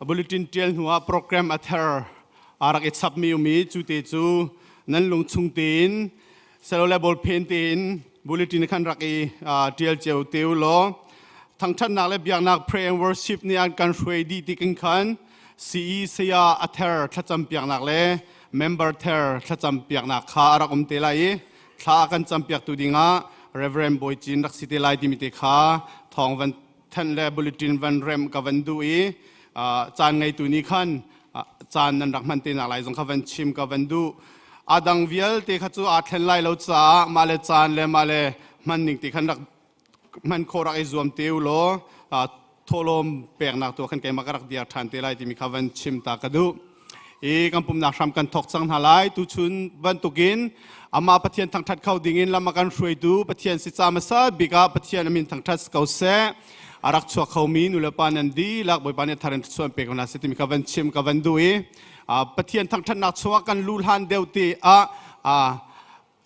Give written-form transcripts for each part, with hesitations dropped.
Bulletin tial hnu ah program a ther rak i chapmi um i cu te cu nan lung chung tein selole bawlphen tein bulletin khan rak i tial cio te u law thangthatnak le biaknak pray and worship nih an kan hruai dih tikin khan CE saya a ther thlacam piaknak le member ther thlacam piaknak kha a rak um te lai i thla a kan cam piaktu dingah Reverend Bawi Cin rak si te lai timi te kha thawng van thanh le bulletin van rem ka van duh i caan ngeitu nih khan caan nan rak hman te nak lai zong kha van chim ka van duh. A dang vialte kha cu aa thlen lai lo caah mah le caan le mah le hman ning ti khan rak hman khawh rak i zuam te u law thawhlawm peknak tu khan keimah ka rak diar ṭhan te lai timi kha van chim ta ka duh. I kan pumnak hram kan thawk cang hna lai. Tuchun bantukin amah Pathian thangṭhat kho dingin lam a kan hruaitu Pathian si ca hmasa bik ah Pathian a min thangṭhat ko seh. A rak chuak khomi nulepa nan dihlak Bawipa nih thar in thluachuah pe ko hna seh timi kha van chim ka van duh i Pathian thangṭhatnak chungah kan luh hlan deuh te ah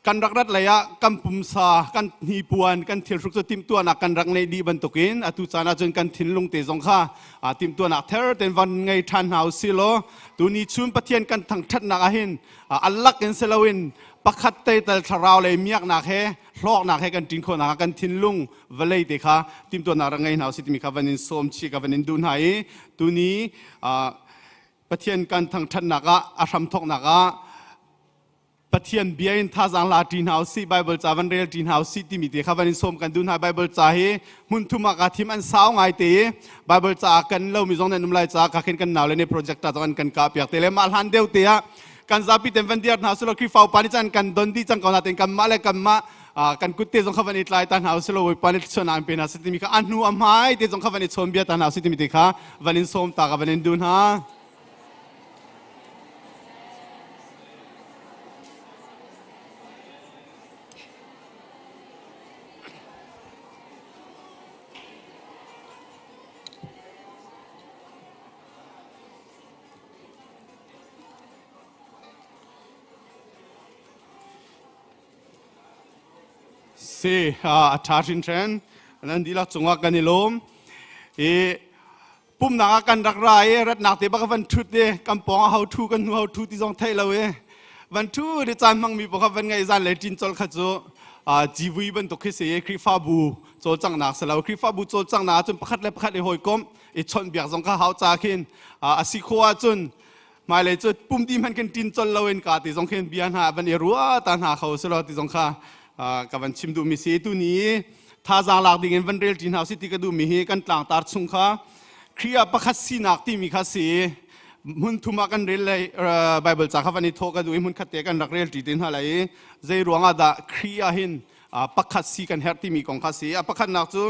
kan rak rat lei ah kan pumsa kan hnipuan kan thilhruk cu timhtuahnak kan rak neih dih bantukin atu caan ahcun kan thinlung te zong kha timhtuahnak ther ten van ngei ṭhan hna usih law tuni chun Pathian kan thangṭhatnak ahhin alak in si loin pakhat te tal thlarau lei miaknak he hlawknak he kan ṭin khawhnak kan thinlung vawlei te kha timhtuahnak rak ngei hna usih timi kha van in sawm chih ka van in duh hna i tuni Pathian kan thangṭhatnak ah a hramthawknak ah Pathian bia in thazaang la ṭi hna usih, Bible ca van rel ṭi hna usih timi te kha van in sawm kan duh hna. Bible ca hi hmun thum ah kaa thim an sau ngai te i Bible ca kan lomi zong nan um lai caah ka khin kan nau le nih project ta zong an kan kah piak te le mah hlan deuh te ah kan zapi ten van diar hna usih law Khrihfa upa nih cun kan don dih cang ko na tein kanmah le kanmah kan kut te zong kha van i tlai ta hna usih law Bawipa nih thluachuahnak an pe hna sih timi kha a hnu a hmai te zong kha van i chawn bia ta hna usih timi te kha van in sawm ta ka van in duh hna. Si a ṭha hrinhran. Nan dihlak cungah kan i lawm. I pumnak ah kan rak ra i ratnak te bak van ṭhut i kan pawng ah ho ṭhu kan hnu ho ṭhu ti zong theih lo i van ṭhu i caan hmangmi paoh kha van ngaih zan le ṭin colh kha cu civui bantuk khi si i Khrihfabu cawlcanghnak si lo. Khrihfabu cawlcanghnak ahcun pakhat le pakhat i hawikomh i chawnhbiak zong kha hau ca khin a si khawh ahcun hmailei cu pum di hmanh khin ṭin colh loin ka ti zong khin bia hna van i ruah ta hna kho si lo ti zong kha ka van chim duhmi si. Tuni thazaang lak ding in van rel ṭi hna usih ti ka duhmi hi kan tlangtar chung kha Khrih ah pakhat sinak timi kha si. Hmun thum ah kan rel lai. Bible ca kha van i thawh ka duh i hmun khat te kan rak rel ṭi te hna lai i zei ruang ah dah Khrih ah hin pakhat si kan herh timi kong kha si. A pakhatnak cu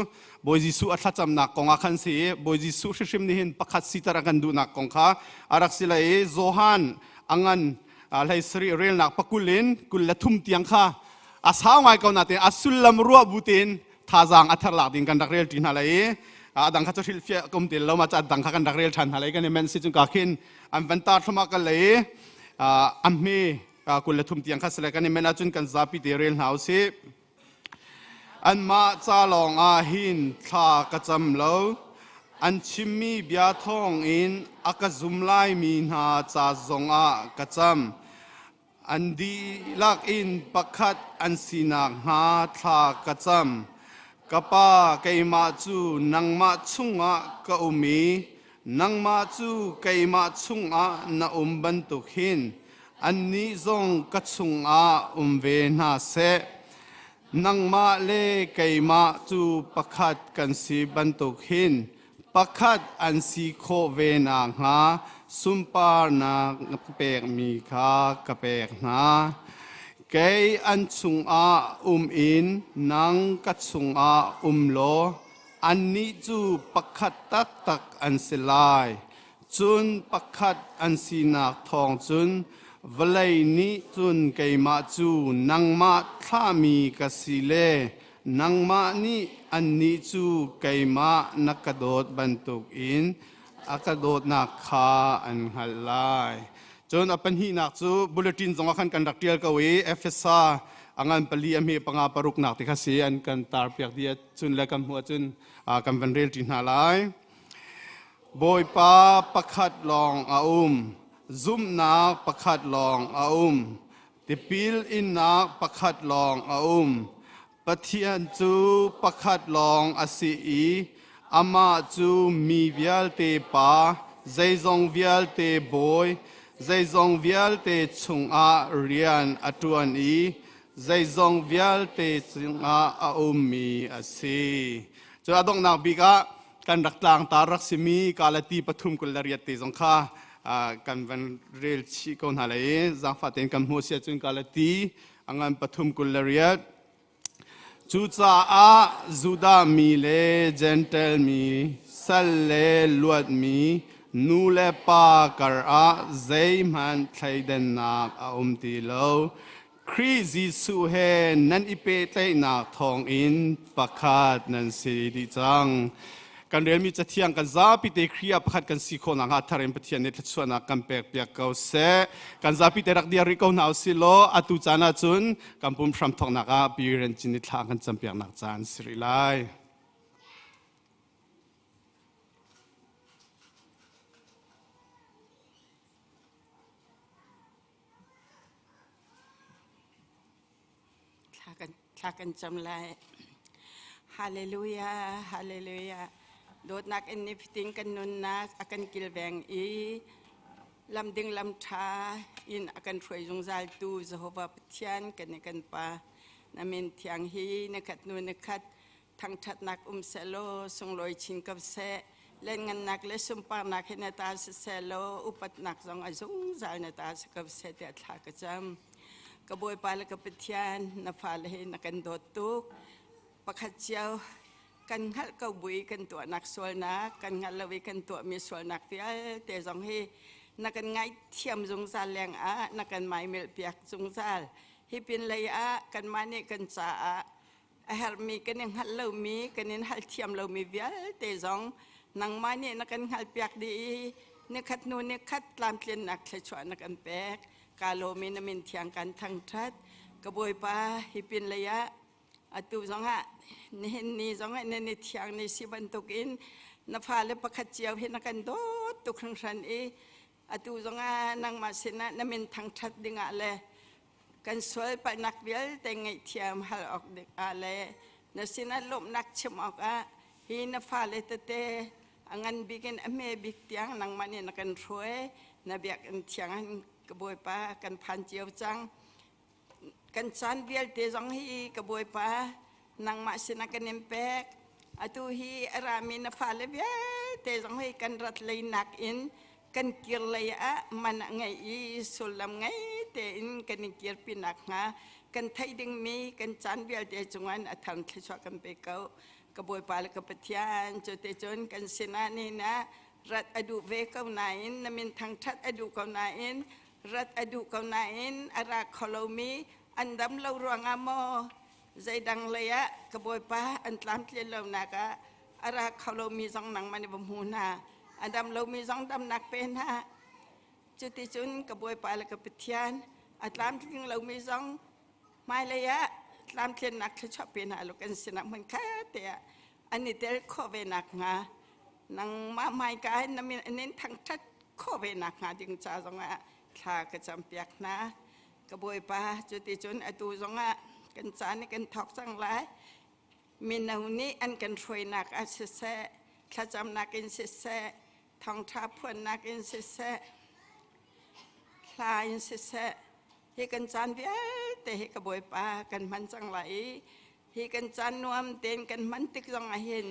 Bawi Jesuh a thlacamnak kong ah khan si. Bawi Jesuh hrimhrim nih hin pakhat siter a kan duhnak kong kha a rak si lai i Johan a ngan hlei sarih relnak pakul in 23 tiang kha a sau ngai ko nain a sullam ruah bu tein thazaang a thar lak ding kan rak rel ṭi hna lai i a dang kha cu hrilhfiah ka um ti lo ma ca dang kha kan rak rel ṭhan hna lai. Kan i men si cung ka khin an van tar thlumah kan lei i a hme 23 tiang kha sile kan i men ahcun kan zapi te rel hna usih. Anmah ca lawngah hin thla ka cam lo. An chimmi bia thawngin a ka zum laimi hna ca zongah ka cam. An dihlak in pakhat an si nakhnga thla ka cam. Ka Pa, keimah cu nangmah chungah ka um i nangmah cu keimah chungah na um bantuk hin annih zong ka chungah um ve hna seh. Nangmah le keimah cu pakhat kan si bantuk hin pakhat an si khawh ve nakhnga sunparnak na pekmi kha ka pek hna. Kei an chungah um in nang ka chungah um law annih cu pakhat taktak an si lai. Cun pakhat an sinak thawng cun vawlei nih cun keimah cu nangmah thlahmi ka si le nangmah nih annih cu keimah na ka dawt bantukin a ka dawtnak kha an hngalh lai. Cun a pahnihnak cu bulletin zongah khan kan rak ṭial ko i Efesa a ngan pali a hme panga paruknak ti kha si an kan tar piak dih cun le kan hmuh ahcun kan van rel ṭi hna lai. Bawipa pakhat lawng a um, zumhnak pakhat lawng a um, tipil innak pakhat lawng a um. Pathian cu pakhat lawng a si i amah cu mi vialte Pa, zeizong vialte Bawi, zeizong vialte chungah rian a ṭuan i zeizong vialte cungah a ummi a si. Cu a donghnak bik ah kan rak tlangtar rak simi Galati 3:28 te zong kha kan van rel chih ko hna lai i zaangfah tein kan hmuh si ahcun Galati a ngan 3:28. Cucaah Judah mi le Jentail mi, sal le luatmi, nu le pa karah zeihmanh thleidannak a um ti lo. Khrih Jesuh he nan i pehtlaihnak thawngin pakhat nan si dih cang. Kan relmi Cathiang kan zapi te Khrih ah pakhat kan si khawh nakhnga thar in Pathian nih thluachuahnak kan pekpiak ko seh. Kan zapi te rak dir rih ko hna usih law atu caan ah cun kan pum hram thawknak ah pi Ren Cin nih thla kan campiaknak caan si rih lai. Thla kan cam lai. Hallelujah, hallelujah. Dawtnak in nifatin kan nunnak a kan kilveng i lamding lam ṭha in a kan hruai zungzal tu Jehovah Pathian kan i kan Pa. Na min thiang hi na khat nu na khat thangṭhatnak um sehlaw sunglawi chin ko seh. Lianngannak le sunparnak hi na ta siseh law upatnak zong a zungzal na ta si ko seh tiah thla ka cam. Ka Bawipa le ka Pathian, na fale hi na kan dawt tuk. Pakhat cio kan hngalh ko bui kan tuahnak sualnak, kan hngalh lo i kan tuahmi sualnak vialte zong hi na kan ngaihthiam zungzal lengah na kan maimilh piak zungzal. Hi pin lei ah kanmah nih kan caah a herhmi kan i hngalh lomi kan in hal thiam lomi vialte zong nangmah nih na kan hngalhpiak dih i nikhat hnu nikhat tlamtlinnak thluachuah na kan pek. Ka lawm i na min thiang kan thangṭhat. Ka Bawipa, hi pin lei ah atu zongah nihin ni zongah na ni thiang ni si bantukin na fale pakhat cio hi na kan dawt tuk hringhran i atu zongah nangmah sinah na min thangṭhat dingah le kan sual palhnak vialte ngaihthiam hal awk ah le na sinah lawmhnak chim awkah hi na fale tete a ngan bik in a hme bik tiang nangmah nih na kan hruai. Na biakinn thiang in ka Bawipa kan phan cio cang. Kan caan vialte zong hi ka Bawipa nangmah sinah kan in pek. Atu hi a rami na fale vialte zong hi kan rat lei nakin kan kir lei ah man a ngei i sullam ngei tein kan in kirpi nakhnga kan theih dingmi kan caan vialte cungah a thar thluachuah kan pe ko. Ka Bawipa le ka Pathian, cu cun kan sinah ni na rat a duh ve ko nain, na min thangṭhat a duh ko nain, rat a duh ko nain a ra kho lomi an dam lo ruangah maw zeidang lei ah ka Bawipa an tlamtlin lonak ah a ra kho lomi zong nangmah nih va hmu hna. A dam lomi zong damnak pe hna. Cuticun ka Bawipa le ka Pathian, a tlamtling lomi zong hmailei ah tlamtlinnak thluachuah pe hna law kan sinah hmun khat te ah an i tel khawh ve nakhnga nangmah hmaika in na min an in thangṭhat khawh ve nakhnga ding ca zongah thla ka campiak hna. Ka Bawipa, cuticun atu zongah kan caan i kan thawk cang lai. Mino nih an kan hruainak ah siseh, thlacamnak in siseh, thawngṭha phuannak in siseh, hla in siseh, hi kan caan vialte hi ka Bawipa kan hman cang lai i hi kan caan nuam tein kan hman tik zong ah hin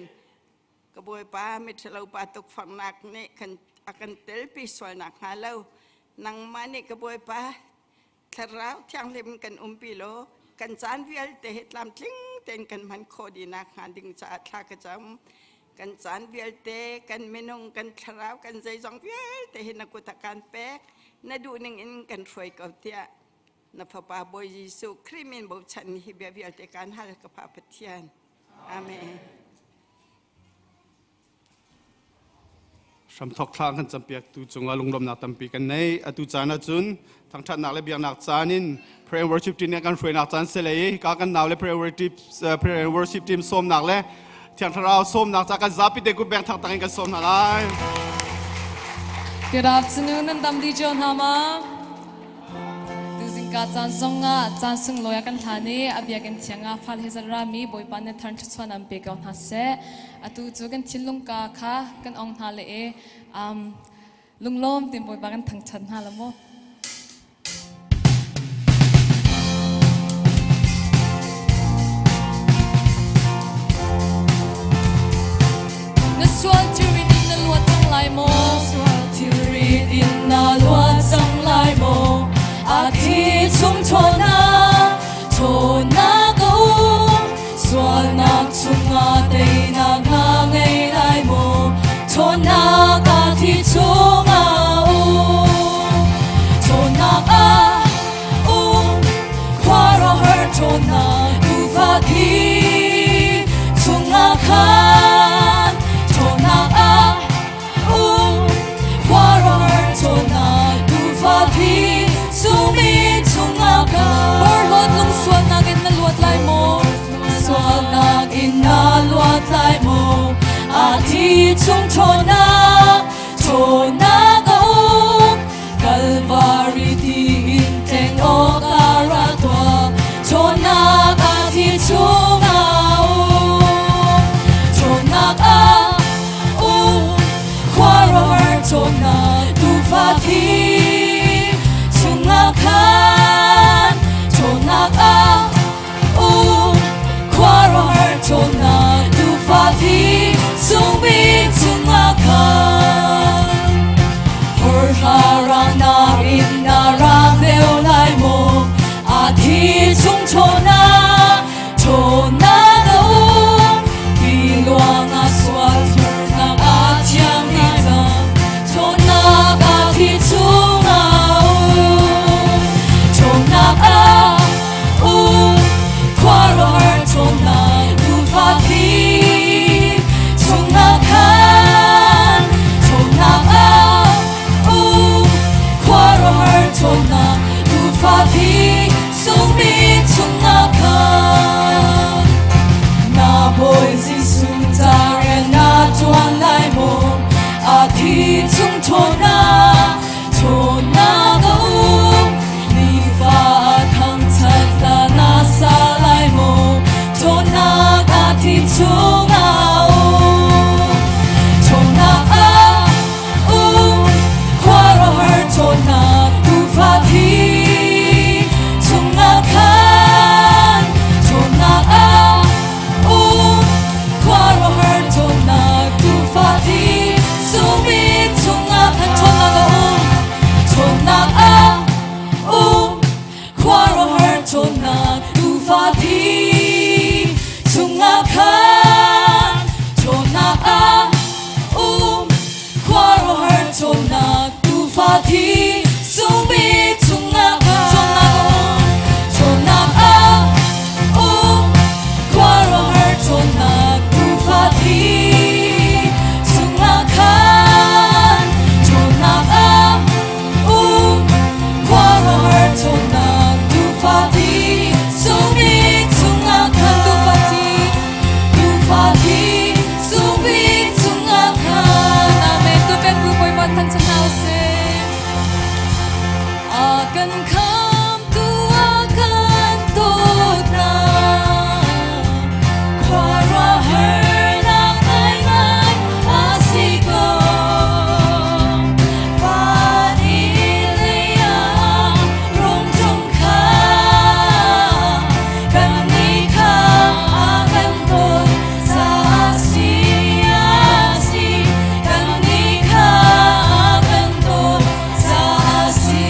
ka Bawipa miṭhalo pa tukforhnak nih kan a kan telpi sual nakhnga lo nangmah nih ka Bawipa Thlarau Thianghlim kan umpi law kan caan vialte hi tlamtling tein kan hman khawh dih nakhnga ding caah thla ka cam. Kan caan vialte, kan minung, kan thlarau, kan zeizong vialte hi na kut ah kaan pek. Na duhning in kan hruai ko tiah na Fapa Bawi Jesuh Khrih min bochan hi bia vialte kaan hal ka Pa Pathian. Amen. Hramthawk thla kan campiaktu cungah lunglawmhnak tampi kan nei. Atu caan ahcun thangṭhatnak le biaknak caan in prayer and worship team nih kan hruainak caan si lei ka kan nau le prayer and worship team sawmnak le Thiang Thlarau sawmnak ca kan zapi te kut beng thak in kan sawm hna lai. Good afternoon nan dam di cio hna ma? Tuzing ka caan zong ah caan sunglawi a kan hlan i a biakinn thiang ah fal he zat rami Bawipa nih thar thluachuah an pe ko hna seh. Atu cu kan thinlung ka kha kan ong hna le i lunglawm tin Bawipa kan thangṭhat hna la mu. Na sual thilrit in na luat cang lai maw? Sual thilrit in na luat cang lai maw? A thi chung ṭhawnnak, ṭhawnnak a um. Sualnak chungah teinak na ngei lai maw? Ṭhawnnak a thi chungah um. Ṭhawnnak a um. Khuaruahhar ṭhawnnak tuufa thi chungah khan ṭhawnnak a um. Khuaruahhar ṭhawnnak tuufa thi sungmi chungah khan. Porhlawt lungsualnak in na luat lai maw? Sualnak in na luat lai maw? A thi chung ṭhawnnak, ṭhawnnak a um. Kalvari ti in tleng awk a ra tuah. Ṭhawnnak a thi chungah um. Ṭhawnnak a um. Khuaruahhar ṭhawnnak tuufa thi chungah khan ṭhawnnak a um. Khuaruahhar ṭhawnnak tuufa thi sungbik chungah khan Horhlarangnak in na rak deuh lai maw? A thi chung ṭhawnnak, ṭhawnnak a um. Ti luang ah sual thurnak a thiang dih cang. Ṭhawnnak a thi chung a um. Ṭhawnnak a um. Khuaruahhar ṭhawnnak tuufa thi chungah khan ṭhawnnak a um. Khuaruahhar ṭhawnnak tuufa thi sungmi chungah khan na Bawi Jesuh ca rian na ṭuan lai maw? A thi chung ṭhawnnak ṭhawnnak a um. Nifa thangṭhat hla na sa lai maw? Ṭhawnnak a thi chungah um. Ṭhawnnak a um. Khuaruahhar ṭhawnnak tuufa thi chungah khan ṭhawnnak a um. Khuaruahhar ṭhawnnak tuufa thi sungmi chungah khan ṭhawnnak a um. Ṭhawnnak a um. Khuaruahhar ṭhawnnak tuufa thi chungah khan ṭhawnnak a um. Khuaruahhar ṭhawnnak tuufa thi sungmi chungah khan ṭhawnnak a um. Ṭhawnnak a um. Khuaruahhar ṭhawnnak tuufa thi chungah khan ṭhawnnak a um. Khuaruahhar ṭhawnnak tuufa thi sungmi chungah khan tuufa thi tuufa thi sungmi chungah khan. Amen. Tu pek bu Bawipa thangṭhat hna usih. A kan khamtu a kan dawtnak khuaruahharnak ngaingai a si ko. Van i lei ah rungṭung kha kannih kha a kan dawt caah si a si. Kannih kha a kan dawt caah si.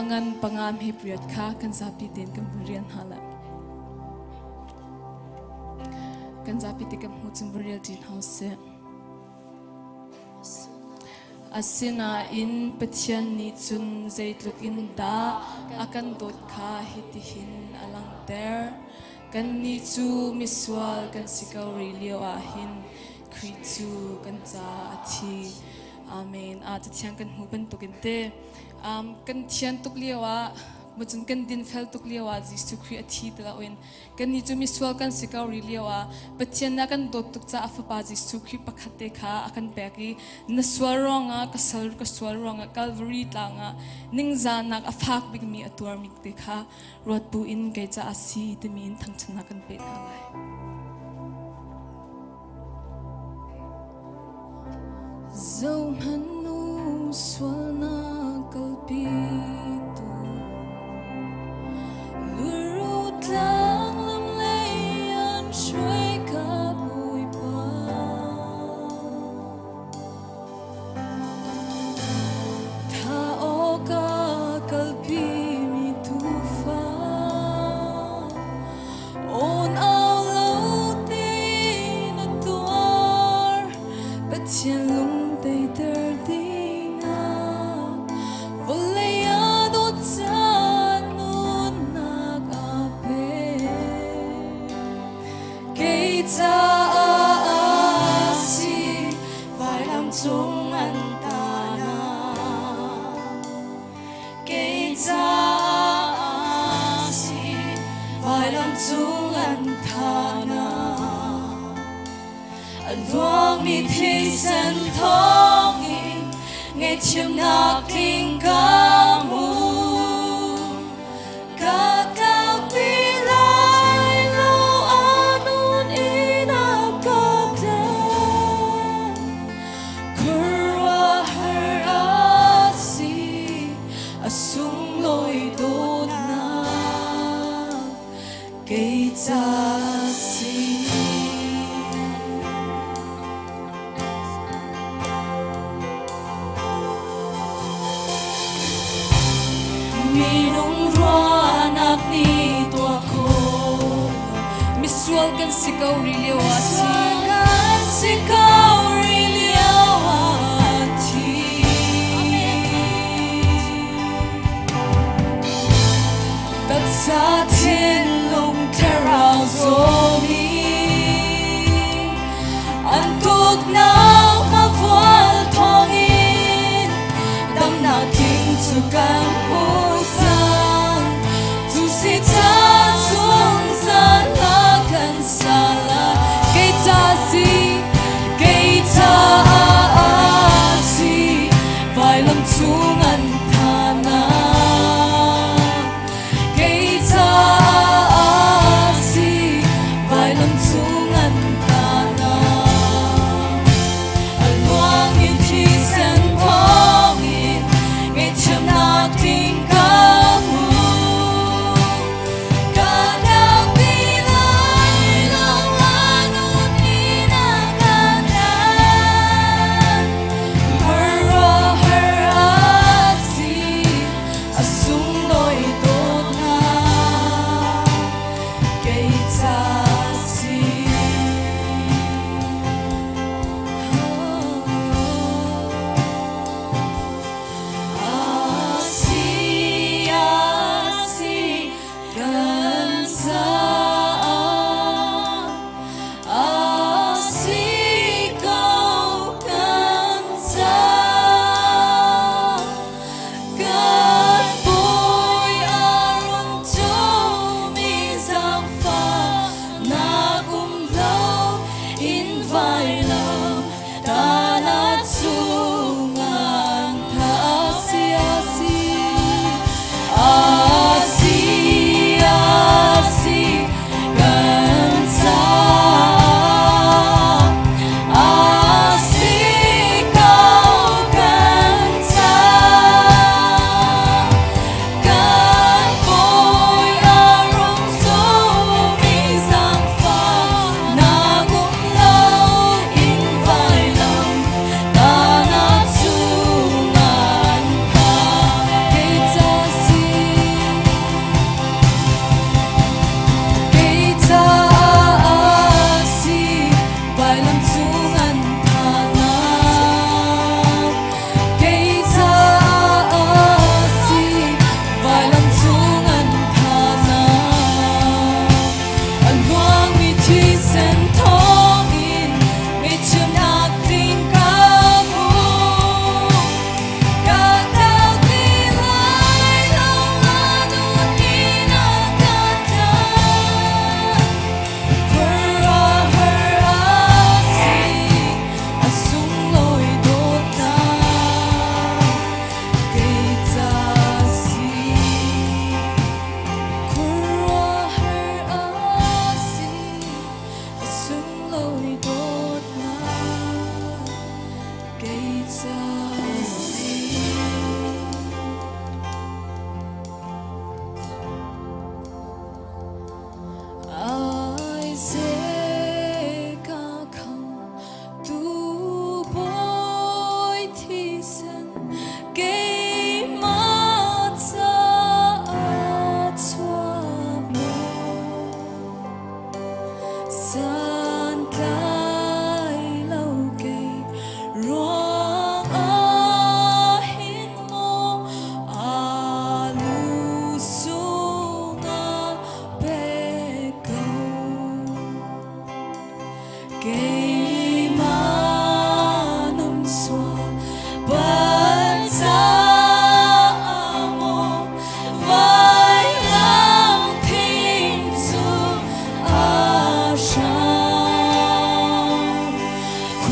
ngan panga hme priat kha kan zapi tein kan vun rial hna lai. Kan zapi te kan hmu cun vun rial ṭi hna usih. Asinain Pathian nih cun zeitluk in dah a kan dawt kha hitihin a langhter. Kannih cu misual kan si ko rih lio ah hin Khrih cu kan caah a thi. Amen. Ah, Cathiang kan hmuh bantukin te kan thian tuk lio ah cun kan dinfel tuk lio ah Jesuh Khrih a thi ti loin Kannih cu misual kan si ko rih lio ah Pathian nih a kan dawt tuk caah a Fapa Jesuh Khrih pakhat te kha a kan pek i na sual ruangah ka sal ka sual ruangah Calvary tlang ah ningzahnak a fak bikmi a tuarmi te kha ruat bu in kei caah si timi in thangṭhatnak kan pek hna lai. Zohhmanh u sualnak kalpitu Luru tlang lam lei an hruai ka Bawipa. Tha awk a kalpi mi tuufa Awn au lo tein a tuar Pathian lungteiter dingah vawlei ah dawtcaan nunnak a pe. Kei caah a si vailam cung an tahnak. Kei caah a si vailam cung an thahnak. A luangmi thisen thawngin ngaihthiamnak tling ka hmu. Ka tlakpi lai lo a nun in a ka tlen. Khuaruahhar a si, a sunglawi dawtnak kei ca si. Minung ruahnak nih tuah khawh misual kan si ko rih lio ah thi kan si ko rih lio ah thi Taksa thinlung thlarau zawmi an tuknak hmavual thawngin damnak tling cu kan hmu cang. Cu si ca zungzal hla kan sa lai. Kei ca si, kei ca si, vailam cung an thanak. Kei caah si vailam cung an tahnak.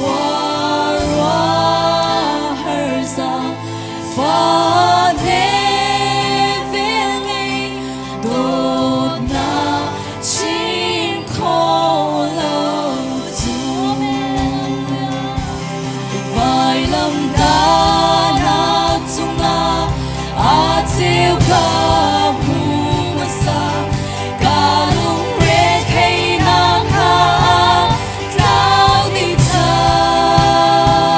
Khuaruahhar zaangfah le velngei dawtnak chim khawh lo cu. Vailamtahnak cungah aa cheu ka hmu hmasa. Ka lungre theihnak kha tlau dih cang.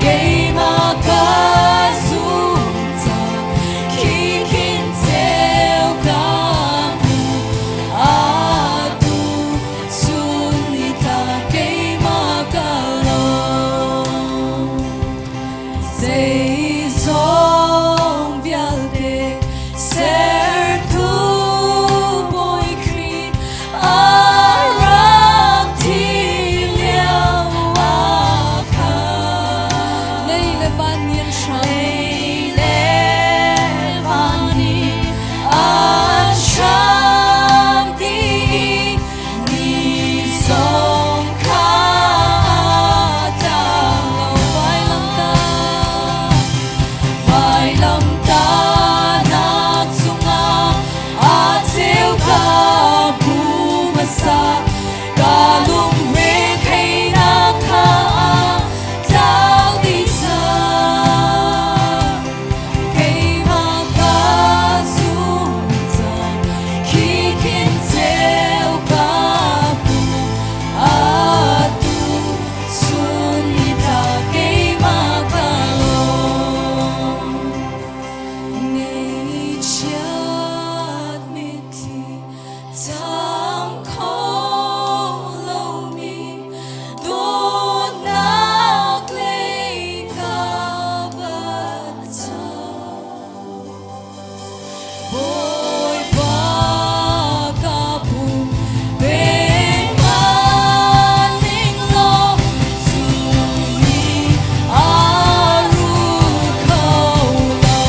Keimah ka zum cang, khi khin ceu ka hmu. Atu chun ni tla keimah ka lawm. Zeizong vialte sertu Bawi Khrih a rak thi lio ah khan lei le van nih an hram lei le van nih an hram dih ni zong kha tlang lo vailamtah vailamtahnak cungah aa cheu ka hmu hmasa ka lungre theihnak kha tlau dih cang keimah ka zum cang khi khin ceu ka hmu atu chun ni tla keimah ka lawm Ngaihchiat mitthli cam kho lomi dawtnak lei ka bat cang. Bawipa ka pum pek ning law cu ni aa ru kho lo.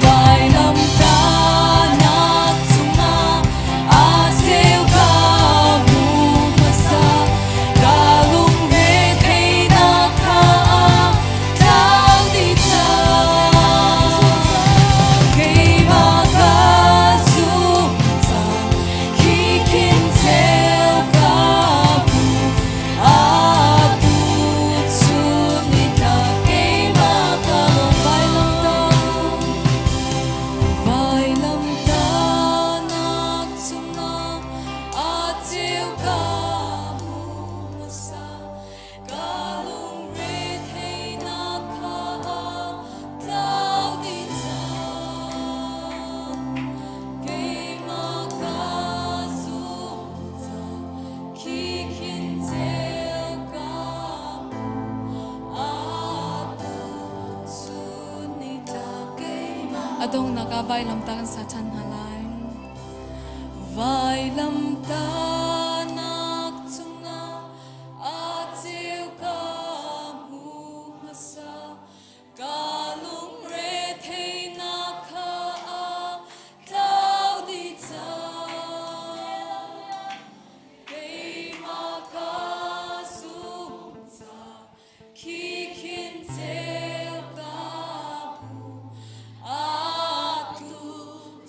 Vailamtahnak cungah aa cheu ka hmu hmasa. Ka lungre theihnak kha tlau dih cang. Keimah ka zum cang, khi khin cheu ka hmu. Atu chun ni tla keimah ka vailamtah. Vailamtahnak cungah aa cheu ka hmu hmasa. Ka lungre theihnak kha tlau dih cang. Keimah ka zum cang, khi khin ceu ka hmu. Atu chun ni tla keimah. A donghnak ah vailamtah kan sa ṭhan hna lai. Vailamtahnak cungah a ceu ka hmu hmasa. Ka lungre theihnak kha a tlau dih cang. Keimah ka zum cang, khi khin ceu ka hmu. Atu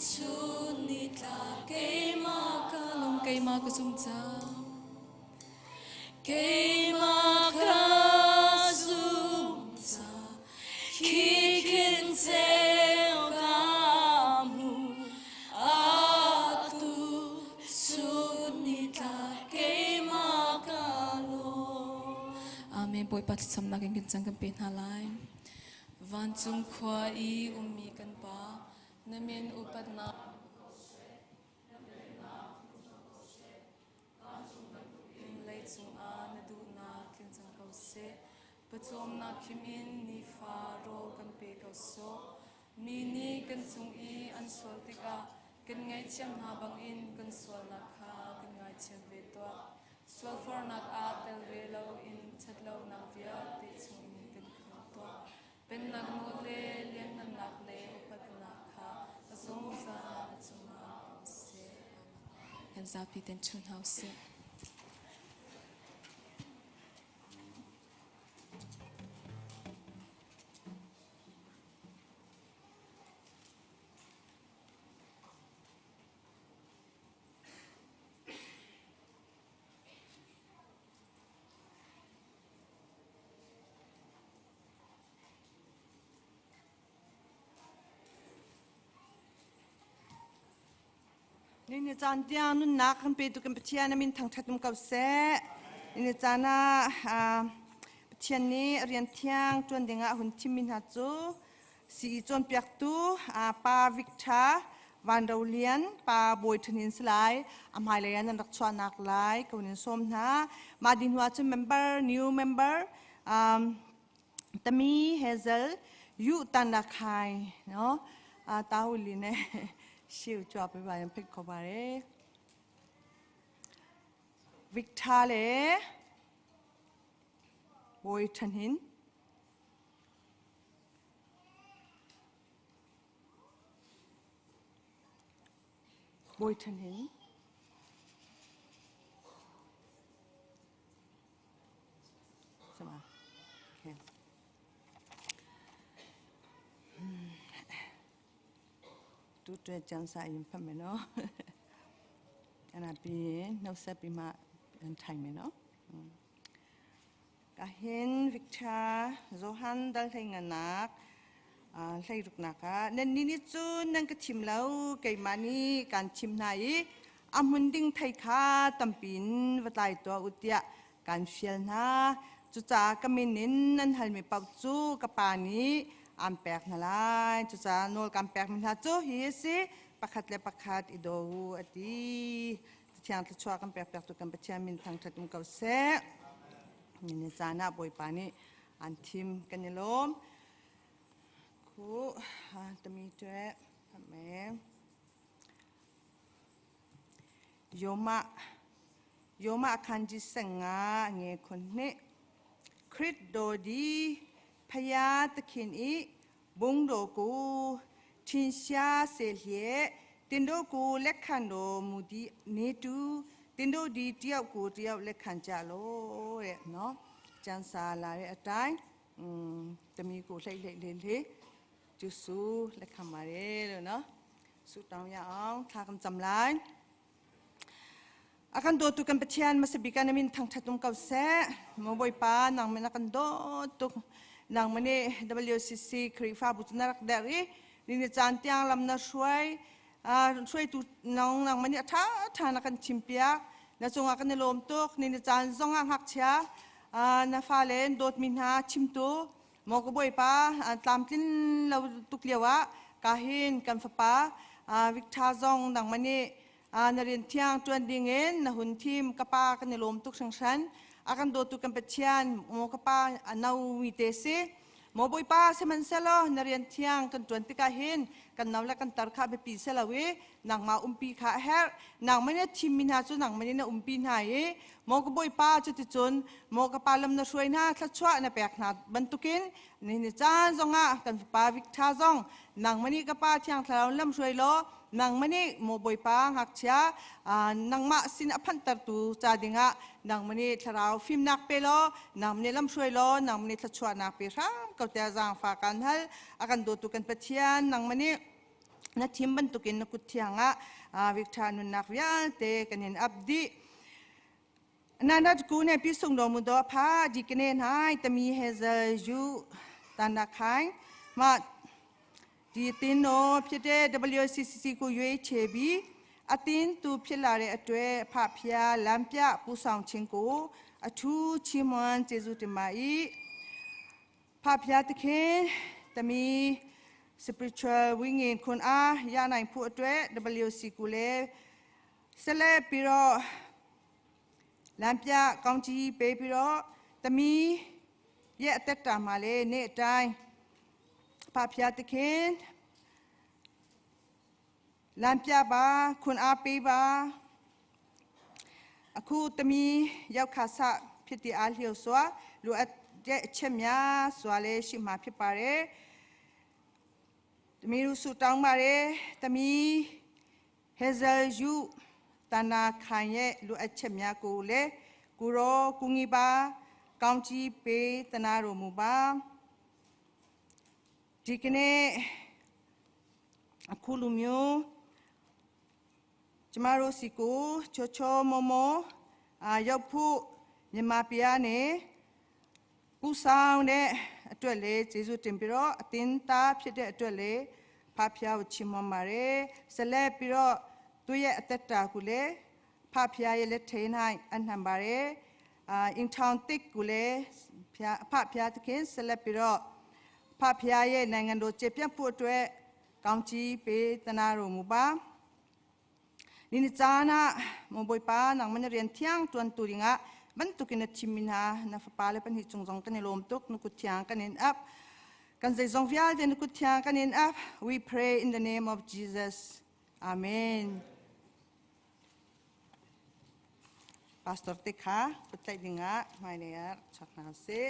chun ni tla keimah ka lung keimah ka zum cang. Keimah ka zum cang, khi khin ceu ka hmu. Atu chun ni tla keimah ka lawm. Amen. Bawipa thlacamnak in kan cang kan pe hna lai. Vancung khua i ummi kan Pa, na min upatnak Leicung ah na duhnak tling cang ko seh. Pawcawmnak khim in nifa rawl kan pe ko sawh. Mi nih kan cung i an sual tikah kan ngaihthiam hna bangin kan sualnak kha kan ngaithiam ve tuah. Sualfornak ah tel ve loin ṭhatlonak vialte chungin kan khamh tuah. Pennak nawl le lianngannak le upatnak kha a zungzal na cungah um seh. Kan zapi ten ṭhu hna usih. Ni caan tiang nunnak kan petu kan Pathian a min thangṭhat um ko seh. Ni caan ah Pathian nih rian thiang ṭuan dingah a hun thimmi hna cu sii cawnpiaktu Pa Victor Van Ro Lian, Pa Bawi Ṭhanin si lai. A hmailei ah nan rak chuahnak lai ko nin sawm hna. Mah dih hnu ah cun member, new member um, Tami Hazel yu tan na khai no ta hu li ne shiu chua pe ba yan phit kho ba re Victor le Bawi Than Hin Bawi Than Hin တူတွဲကျန်းစာရင်ဖတ်မယ်နော်အဲ့ဒါပြီးရင်နှုတ်ဆက်ပြီးမှထိုင်မယ်နော်ကဟင်ဗစ်တာဇိုဟန်ဒလ်ဟင်ငနာhlei ruknak ah nan ni nih cun nan ka thim lo keimah nih kaan thim hna i a hmun ding thei kha tampi in va tlai tuah u tiah kaan fial hna. Cucaah ka min in nan halmi paoh cu ka Pa nih aan pek hna lai. Cucaah nawl kaan pekmi hna cu hi a si, pakhat le pakhat i daw u, a ti. Thiang thluachuah kan pekpiaktu kan Pathian min thangṭhat um ko seh. Ni caan ah Bawipa nih aan thim kan i lawm. ခုသမီးအတွက်ဖတ်မယ်ယောမယောမအခန်းကြီး15ငယ်ခုနှစ်ခရစ်တော်ဒီဖယားသခင်ဤဘုန်းတော်ကိုထင်ရှားစေလျက်တင်တို့ကိုလက်ခံတော်မူသည်နေတူတင်တို့ဒီတယောက်ကိုတယောက်လက်ခံကြလောတဲ့နော်ကျမ်းစာလာတဲ့အတိုင်း อืมတမီးကိုလှိတ်လှိတ်လေးလေးကျူဆူလက်ခံပါတယ်လို့နော်ဆုတောင်းရအောင်ခါကံจำလိုက်အကန်တို့tu kan Pathian masabika namin thangthat um ko seh mo Bawipa nang men akan do tuk nang mani WCC Khrifabu chu na rak der i ni ni caan tiang lam na hruai hruaitu nang nang mani a tha tha na kan chimpiak na cungah kan i lawm tuk ni ni caan zongah ngakchia na fale dawtmi hna chimtu maw ka bawipa tlamtlin lo tuk lio ah kahin kan fapa Victor zong nangmah nih na rian thiang ṭuan dingin na hun thim ka pa kan i lawm tuk hringhran a kan dawtu kan Pathian maw ka pa a no mi te si Maw Bawipa, sihmanhsehlaw na rian thiang kan ṭuan tikah hin kan no le kan tar kha biapi si lo i nangmah umpi kha a herh. Nangmah nih a thimmi hna cu nangmah nih na umpi hna i maw ka Bawipa, cuticun maw ka pa lam na hruai hna, thluachuah na pek hna bantukin nihin caan zongah kan fapa Victor zong nangmah nih ka pa Thiang Thlarau lam hruai law nangmah nih maw Bawipa ngakchia nangmah sin a phanhtertu ca dingah nangmah nih thlarau fimnak pe law nangmah nih lamhruai law nangmah nih thluachuahnak pe hram ko tiah zaangfa kan hal a kan dawtu kan Pathian nangmah nih na thim bantukin na kut thiang ah Victor nunnak vialte kan in ap dih Nana ku ne pi sung do mu do pha di kene nai tami hezel yu tana khai ma ဒီအသင်းတော်ဖြစ်တဲ့ WCCC ကိုရွေးချယ်ပြီးအသင်းသူဖြစ်လာတဲ့အတွက်အဖဖျားလမ်းပြပူဆောင်ခြင်းကိုအထူးချီးမွမ်းကျေးဇူးတင်ပါ၏ဖဖျားသခင်တမီ spiritual ဝိညာဉ်ခွန်အားရနိုင်ဖို့အတွက် WC ကိုလည်းဆက်လက်ပြီးတော့လမ်းပြကောင်းချီးပေးပြီးတော့တမီရဲ့အသက်တာမှာလည်းနေ့အတိုင်း ဖဖျားသခင်လမ်းပြပါခွန်အားပေးပါအခုတမီရောက်ခါဆဖြစ်တဲ့အားလျော်စွာလိုအပ်တဲ့အချက်များစွာလည်းရှိမှာဖြစ်ပါတယ်တမီတို့ဆုတောင်းပါတယ်တမီဟေဇယ်ယူတနာခိုင်ရဲ့လိုအပ်ချက်များကိုလည်းကိုရောကူညီပါကောင်းချီးပေးတနာတော်မူပါ ဒီကနေ့အခုလူမျိုးကျမတို့စီကိုချောချောမောမောအာရောက်ဖို့မြန်မာပြည်ကနေပူဆောင်တဲ့အတွက်လေကျေးဇူးတင်ပြီးတော့အတင်းသားဖြစ်တဲ့အတွက်လေဖဖျားကိုချီးမွမ်းပါတယ်ဆက်လက်ပြီးတော့ သူရဲ့အသက်တာကိုလည်းဖဖျားရဲ့လက်ထဲ၌အနှံပါတယ်အာအင်ထောင်တစ်ကိုလည်းဖျားဖဖျားသခင်ဆက်လက်ပြီးတော့ဖဖျားရဲ့နိုင်ငံတော်ကျေပြန့်ဖို့အတွက်ကောင်းချီးပေးတနာတော်မူပါ Nini cana mo boy pa nang man rian thiang tuan tu ringa bantukin na chimin ha na fapa le pan hi chung zong kan lom tuk nu ku thiang kan in up kan zai zong vial den ku thiang kan in up. We pray in the name of Jesus, amen. Pastor te kha putlai dinga mai ne chak na se.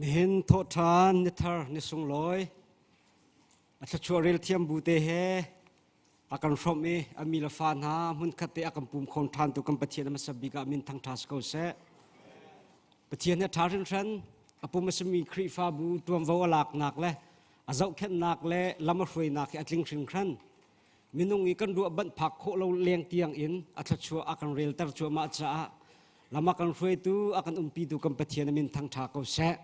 Nihin thawhṭhan ni thar ni sunglawi a thluachuah rel thiam bu te he a kan hrawmh i a mi le fa hna hmunkhat te a kan pum khawm ṭhan tu kan Pathian a hmasa bik ah min thangṭha si ko seh. Pathian hi a ṭha hringhran. A pum a simi Khrihfabu ṭuanvo a laknak le a zohkhenhnak le lam a hruainak hi a tling hringhran. Minung i kan ruah banh phak khawh lo leng tiang in a thluachuah a kan relter cuahmah caah lam a kan hruaitu a kan umpitu kan Pathian a min thangṭha ko seh.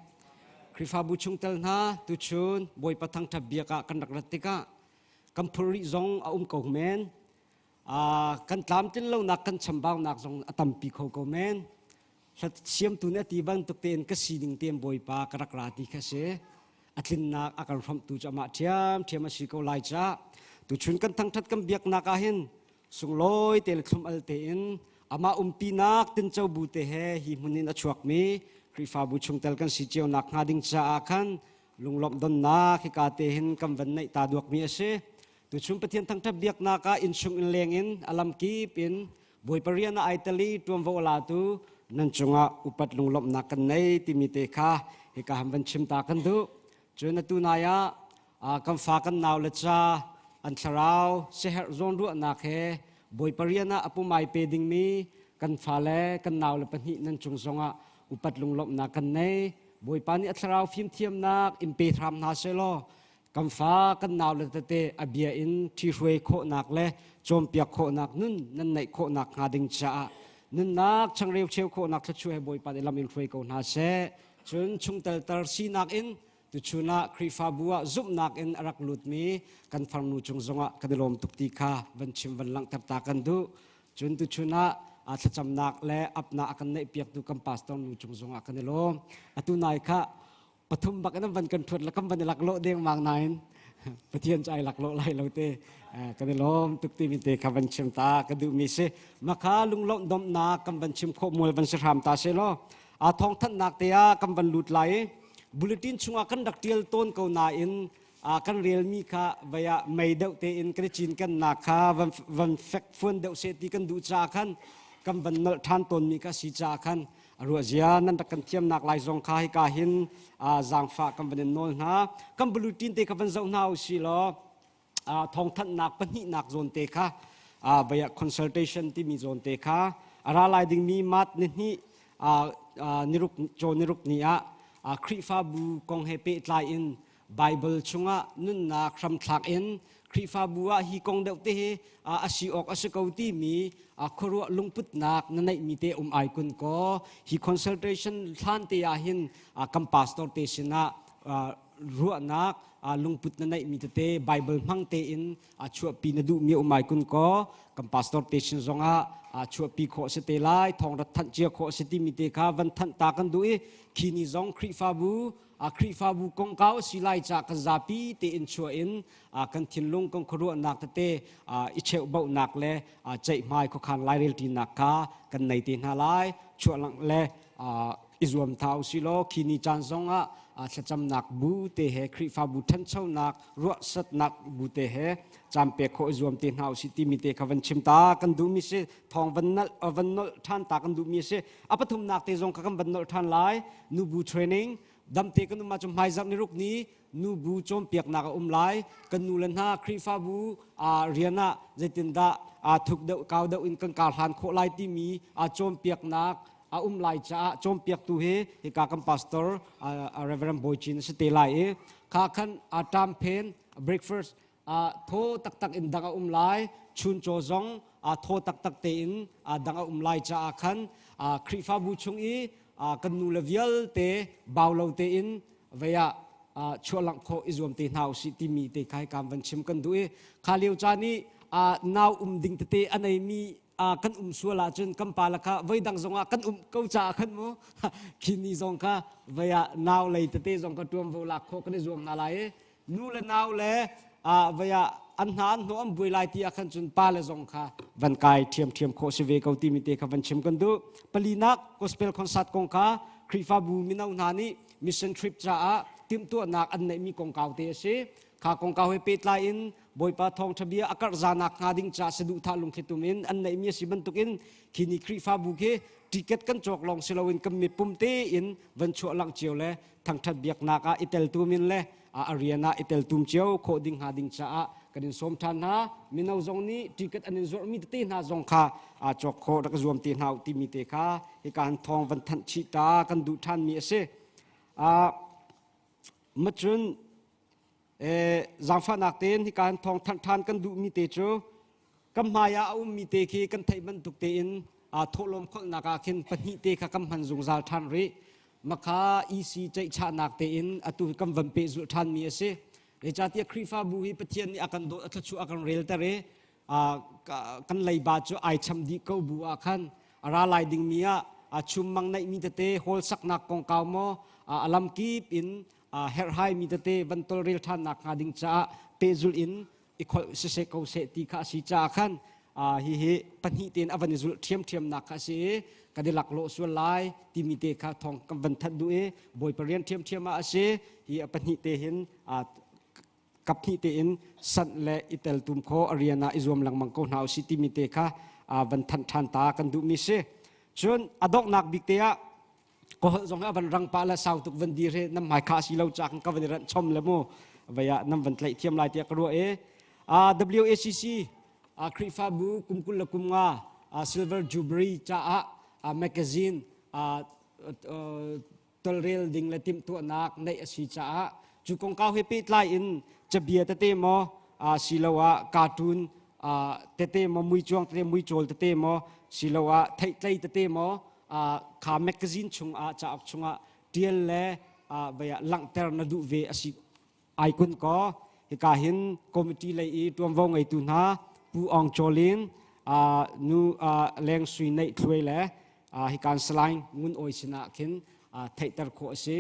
Khrihfabu chungtel hna, tuchun Bawipa thangṭhat biak ah kan rak rat tikah kan phurrih zong a um ko men. Kan tlamtlin lonak kan chambaunak zong a tampi kho ko men. Siamtu nih a ti bantuk tein ka sining tein Bawipa ka rak ra ti kha si. A tlinnak a kan hrawmhtu cu amah ṭhiamṭhiam a si ko lai caah tuchun kan thangṭhat kan biaknak ah hin sunglawi te le thlum al tein amah umpinak tinco bu te he hi hmun in a chuakmi Khrihfabu chungtel kan si cio nak hnga ding caah khan lunglawmh donnak hika te hin kan van neih ta duakmi a si. Tuchun Pathian thangṭhat biaknak ah innchung in leng in a lamkip in Bawipa rian ah ai tel i ṭuanvo a latu nan cungah upat lunglawmhnak kan nei timi te kha hika han van chim ta kan duh. Cun atu nai ah kan fa kan nau le ca an thlarau siaherh zawnruahnak he Bawipa rian ah a pumai pe dingmi kan fale kan nau le pahnih nan cung zongah upat lunglawmhnak kan nei. Bawipa nih a thlarau fimthiamnak in pe hram hna sehlaw kan fa kan nau le tete a bia in ṭhihruai khawhnak le cawnpiak khawhnak nun nan neih khawhnak hnga ding caah nunnak changreu cheu khawhnak thluachuah he Bawipa nih lam in hruai ko hna seh. Cun chungtel tar sinak in tuchun ah Khrihfabu ah zumhnak in a rak lutmi kan farnu cung zongah kan i lawm tuk ti kha van chim van langhter ta kan duh. Cun tuchun ah thlacamnak le apnak a kan neihpiaktu kan pastor nu cung zongah kan i lawm. Atu nai kha pathum bak in van kan thuat la kam van i laklawh dengmang nain Pathian cu ai laklawh lai lo te. Kan i lawm tuk timi te kha van chim ta ka duhmi si. Makha lunglawmh domhnak kan van chim khawh mual van si hram ta se law a thawng thanhnak te ah kan van lut lai. Bulletin chungah kan rak tial tawn ko nain kan relmi kha vaya mei deuh tein kan i cinken nak kha van van fek fuan deuh se ti kan duh ca khan kan van nolh ṭhan tawnmi kha si ca khan ruahzia nan rak kan thiamnak lai zong kha hika hin zaangfah kan van in nawl hna. Kan bulletin te kha van zoh hna u si law thawngthanhnak pahnihnak zawn te kha vaya consultation timi zawn te kha a ra lai dingmi mat ni hnih niruk caw niruk ni ah Khrihfabu kong he pehtlai in Bible chungah nunnak hramthlak in Khrihfabu ah hi kong deuh te hi a si awk a si ko timi khuaruah lungputnak na neihmi te um ai kun ko hi consultation hlan te ah hin kan pastor te sinah ruahnak lungput na neihmi tete Bible hmang tein chuahpi na duhmi um ai kun ko kan pastor te sin zongah chuahpi khawh si te lai thawng rat thanh cia khawh si timi te kha van thanh ta kan duh i khi ni zong Khrihfabu Khrihfabu kongkau a si lai ca kan zapi tein chuah in kan thinlung kan khuaruahnak tete i cheuhbauhnak le ceihmai khuakhan lairelṭinak kha kan nei te hna lai. Chuahlangh le i zuam hna usih law khi ni caan zongah thlacamnak bu te he Khrihfabu ṭhanchonak ruahsatnak bu te he caan pek khawh i zuam te hna usih timi te kha van chim ta kan duhmi si. Thawng van nalh van nolh ṭhan ta kan duhmi a si. A pathumnak te zong kha kan van nolh ṭhan lai. Nubu training. Damte kan um ahcun hmaizarh niruk ni nubu cawnpiaknak a um lai. Kan nu le hna Khrihfabu rian ah zeitindah thuk deuh kau deuh in kan kar hlan khawh lai timi cawnpiaknak a um lai caah cawnpiaktu hi hika kan pastor Reverend Bawi Cin a si te lai i kha khan ṭam phen breakfast thaw taktak in dang a um lai chuncaw zong thaw taktak tein dang a um lai caah khan Khrihfabu chung i kan nu le vialte bau lo tein vei ah chuahlangh khawh i zuam te hna usih timi te kha kam van chim kan duh i kha lio caan i nau um ding tete a neimi kan um sual ahcun kan pa le kha voi dang zongah kan um ko caah khan mu khi ni zong kha vei ah nau lei tete zong kha tuanvo lak khawh kan i zuam hna lai i nu le nau le vei ah an hna an hnawh an buai lai ti ah khan cun pa le zong kha van kai ṭhiamṭhiam khawh si ve ko timi te kha van chim kan duh. Palinak gospel concert kong kha Khrihfabu mino hna nih mission trip caah timhtuahnak an neihmi kongkau te a si. Kha kongkau he pehtlai in Bawipa thawngṭha bia a karh zanak hnga ding caah saduhthah lungthlitum in an neihmi a si bantukin khi ni Khrihfabu khi ticket kan cawk lawng si loin kan mipum tein van chuah langh cio le thangṭhat biaknak ah i teltum in le a rian ah i teltum cio khawh ding hnga ding caah kan in sawm ṭhan hna. Mino zong nih ticket an in zuarhmi tete hna zong kha aa cawk khawh rak zuam te hna u timi te kha hika han thawng van thanh chih ta kan duh ṭhanmi a si. Macun zaangfahnak tein hika han thawng thanh ṭhan kan duhmi te cu kan hmai ah a ummi te khi kan theih bantuk tein thawhlawm kholhnak ah khin pahnih te kha kan hman zungzal ṭhan rih. Makha EC ceihchahnak tein atu kan van pehzulh ṭhanmi a si. Zeicahtiah Khrihfabu hi Pathian nih a kan dawt, a thluachuah a kan relter i kan leiba cu ai cham dih ko bu ah khan a ra lai dingmi ah chummang neihmi tete hall saknak kongkau maw a lamkip in herhhai mi tete van tolrel ṭhannak hnga ding caah pehzulh in i kholh siseh ko seh ti kha a si caah khan hihi pahnih tein a van i zulh ṭhiamṭhiamnak kha a si i kan i laklawh sual lai timi te kha thawng kan van thanh duh i Bawipa rian ṭhiamṭhiam ah a si hi a pahnih te hin kaphnih tein sanh le i teltum kho a rian ah i zuam lengmang ko hna usih timi te kha van thanh ṭhan ta kan duhmi si. Cun a donghnak bik te ah ka holh zong a van rang pah le sau tuk van dir he nam hmai kha si lo ca kan ka van i ranh chom le mu vei ah nam van tlaih thiam lai tiah ka ruah i WACC Khrihfabu kum 20 le kum nga Silver Jubilee caah magazine tolrel ding le timhtuahnak neih a si caah cu kongkau he pehtlai in cabia tete maw siloah cartoon tete maw muicuang tete muicawl tete maw siloah theihtlei tete maw kha magazine chungah cauk chungah tial le langhter na duh ve a si ai kun ko hika hin committee lei i tuanvo ngeitu hna Pu Aung Chawlin nu Leng Sui Neih Thluai le hikan Salai Ngun Awi sinah khin theihter khawh a si.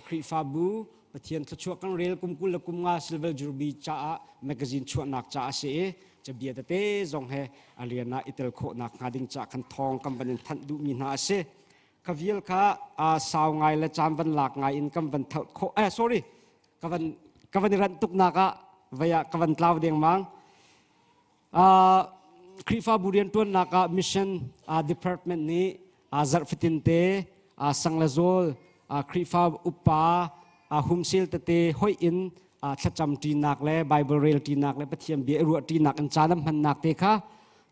Khrihfabu Pathian thluachuah kan rel kum 20 le kum nga Silver Jubilee caah magazine chuahnak caah a si i cabia tete zong he a rian ah i tel khawhnak hnga ding caah kan thawng kan van in thanh duhmi hna a si. Ka vial kha sau ngai le caan van lak ngai in kan van thalh khawh eh sorry ka van ka van i ranh tuknak ah vei ah ka van tlau dengmang. Khrihfabu rianṭuannak ah mission department nih zarh fatin te sang le zawl Khrihfa upa humsel tete hoih in thlacam ṭinak le Bible rel ṭinak le Pathian bia i ruah ṭinak in caan an hmannak te kha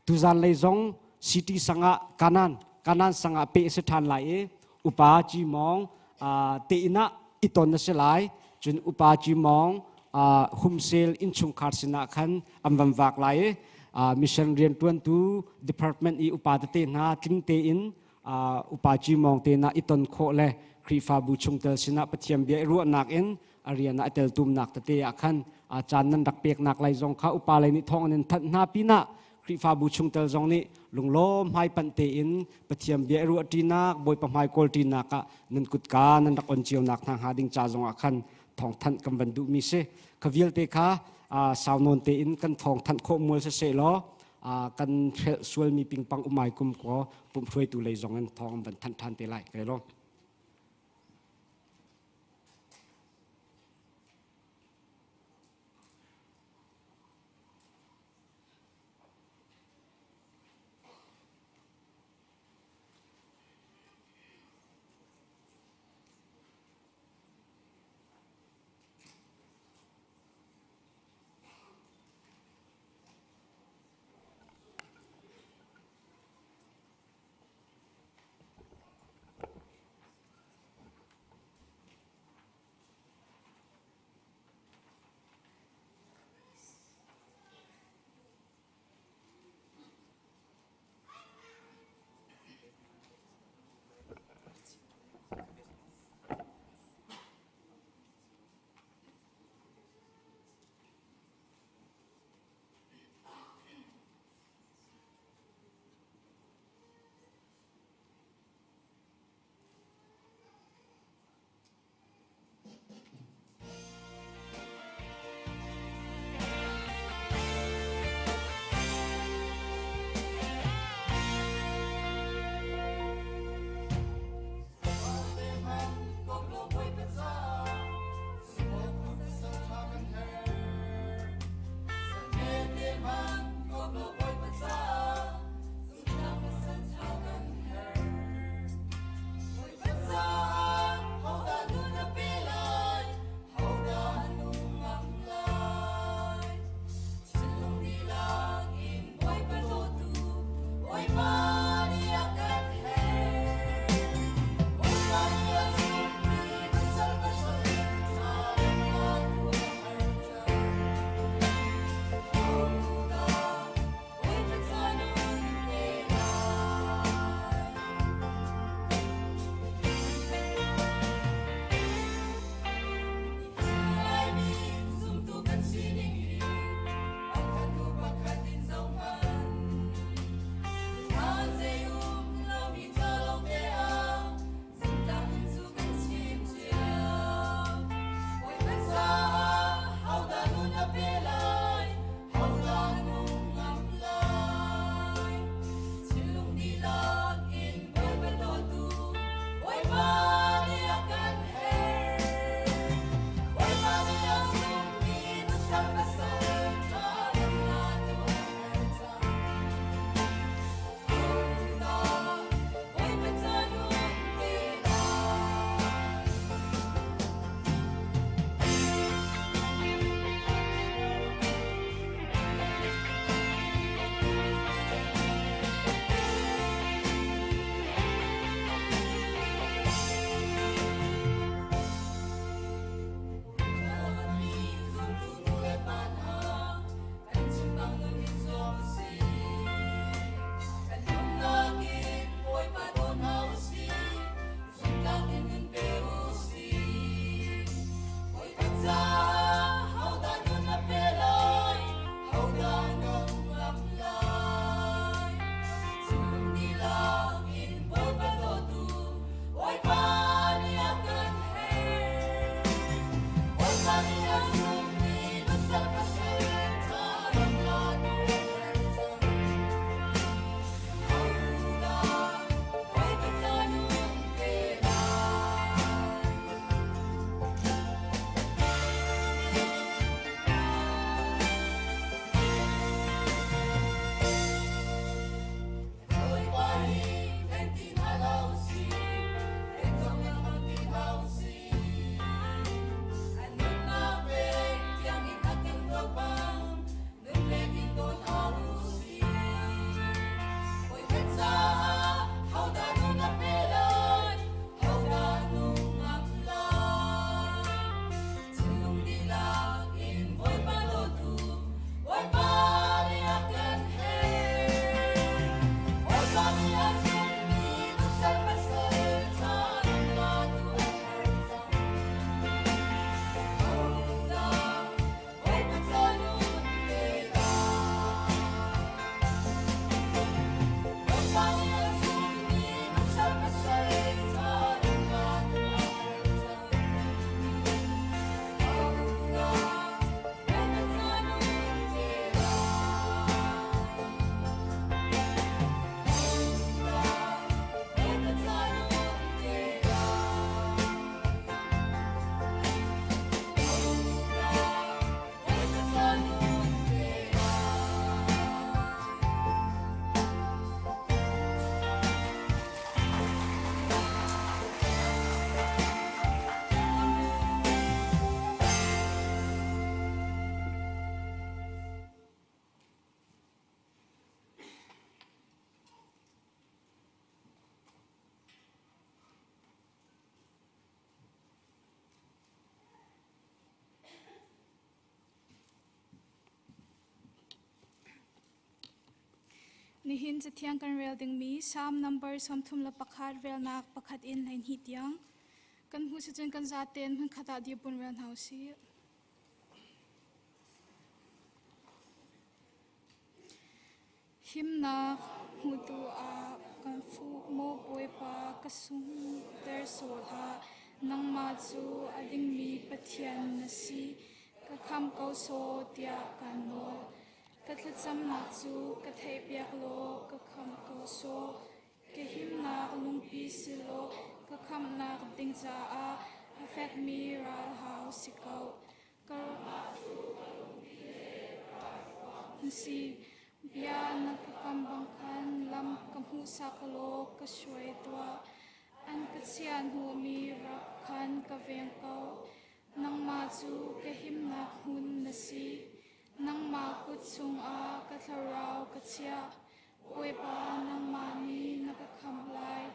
tuzan lei zong city sang ah Kanan Kanan sang ah peh a si ṭhan lai i upa Cimawng te inn ah i ton a si lai cun upa Cimawng humsel innchungkhar sinah khan an van vak lai i mission rianṭuantu department i upa tete hna tling tein upa Cimawng te na i ton khawh le Khrihfabu chungtel sinah Pathian bia i ruahnak in a rian ah a teltumnak tete ah khan caan nan rak peknak lai zong kha upa lei nih thawng an in thanh hna pinah Khrihfabu chungtel zong nih lunglawm hmaipanh tein Pathian bia i ruahṭinak Bawipa hmai kawlṭinak ah nan kutka nan rak on cionak hna hnga ding ca zong ah khan thawngthanh kan van duhmi si. Kha vialte kha sau nawn tein kan thawngthanh khawh mual siseh law kan hrelh sualmi pingpang umai kum ko pumhruaitu lei zong in thawng an van thanh ṭhan te lai. Kai lawm. Nihin cathiang kan rel dingmi Salm number 31 relnak pakhat in 12 tiang. Kan hmuh sicun kan zaten hmunkhat ah dirpun rel hna usih. Himnak hmutu ah kan fuh maw Bawipa ka sungter sual hlah. Nangmah cu a dingmi Pathian na si. Ka kham ko sawh tiah kaan nawl. Ka thlacamnak cu ka theihpiak law ka khamh ko sawh. Ka himnak lungpi si law ka khamhnak ding caah a fekmi ralhau si ko. Ka si. Bia na ka kam bang khan lam ka hmuhsak law ka hruai tuah. An ka chia hnawhmi rap khan ka veng ko. Nangmah cu ka himnak hmun na si. Nangmah kut chungah ka thlarau ka chiah. Bawipa, nangmah nih na ka khamh lai.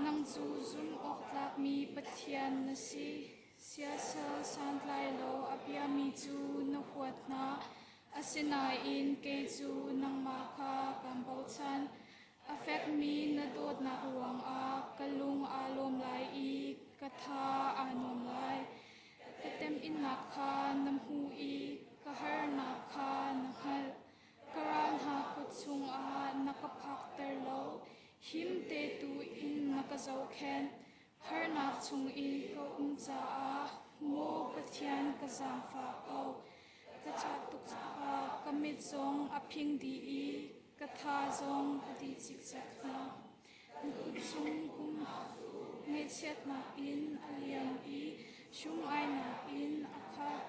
Nang cu zumh awk tlakmi Pathian na si. Siasal santlai lo a biami cu na huat hna. Asinain kei cu nangmah kha kaan bochan. A fekmi na dawtnak ruangah ka lung aa lawm lai i ka tha aa nuam lai. Ka temhinnak kha na hmuh i ka harnak kha na hngalh. Ka ral hna kut chungah na ka phakter lo, him te tu in na ka zohkhenh. Harnak chung i ka um caah maw Pathian ka zaangfah ko. Ka cah tuk caah ka mit zong a phing dih i ka tha zong a dih cikcek hna. Na kut chung kum ngaihchiatnak in a liam i hrum-ainak in a khat.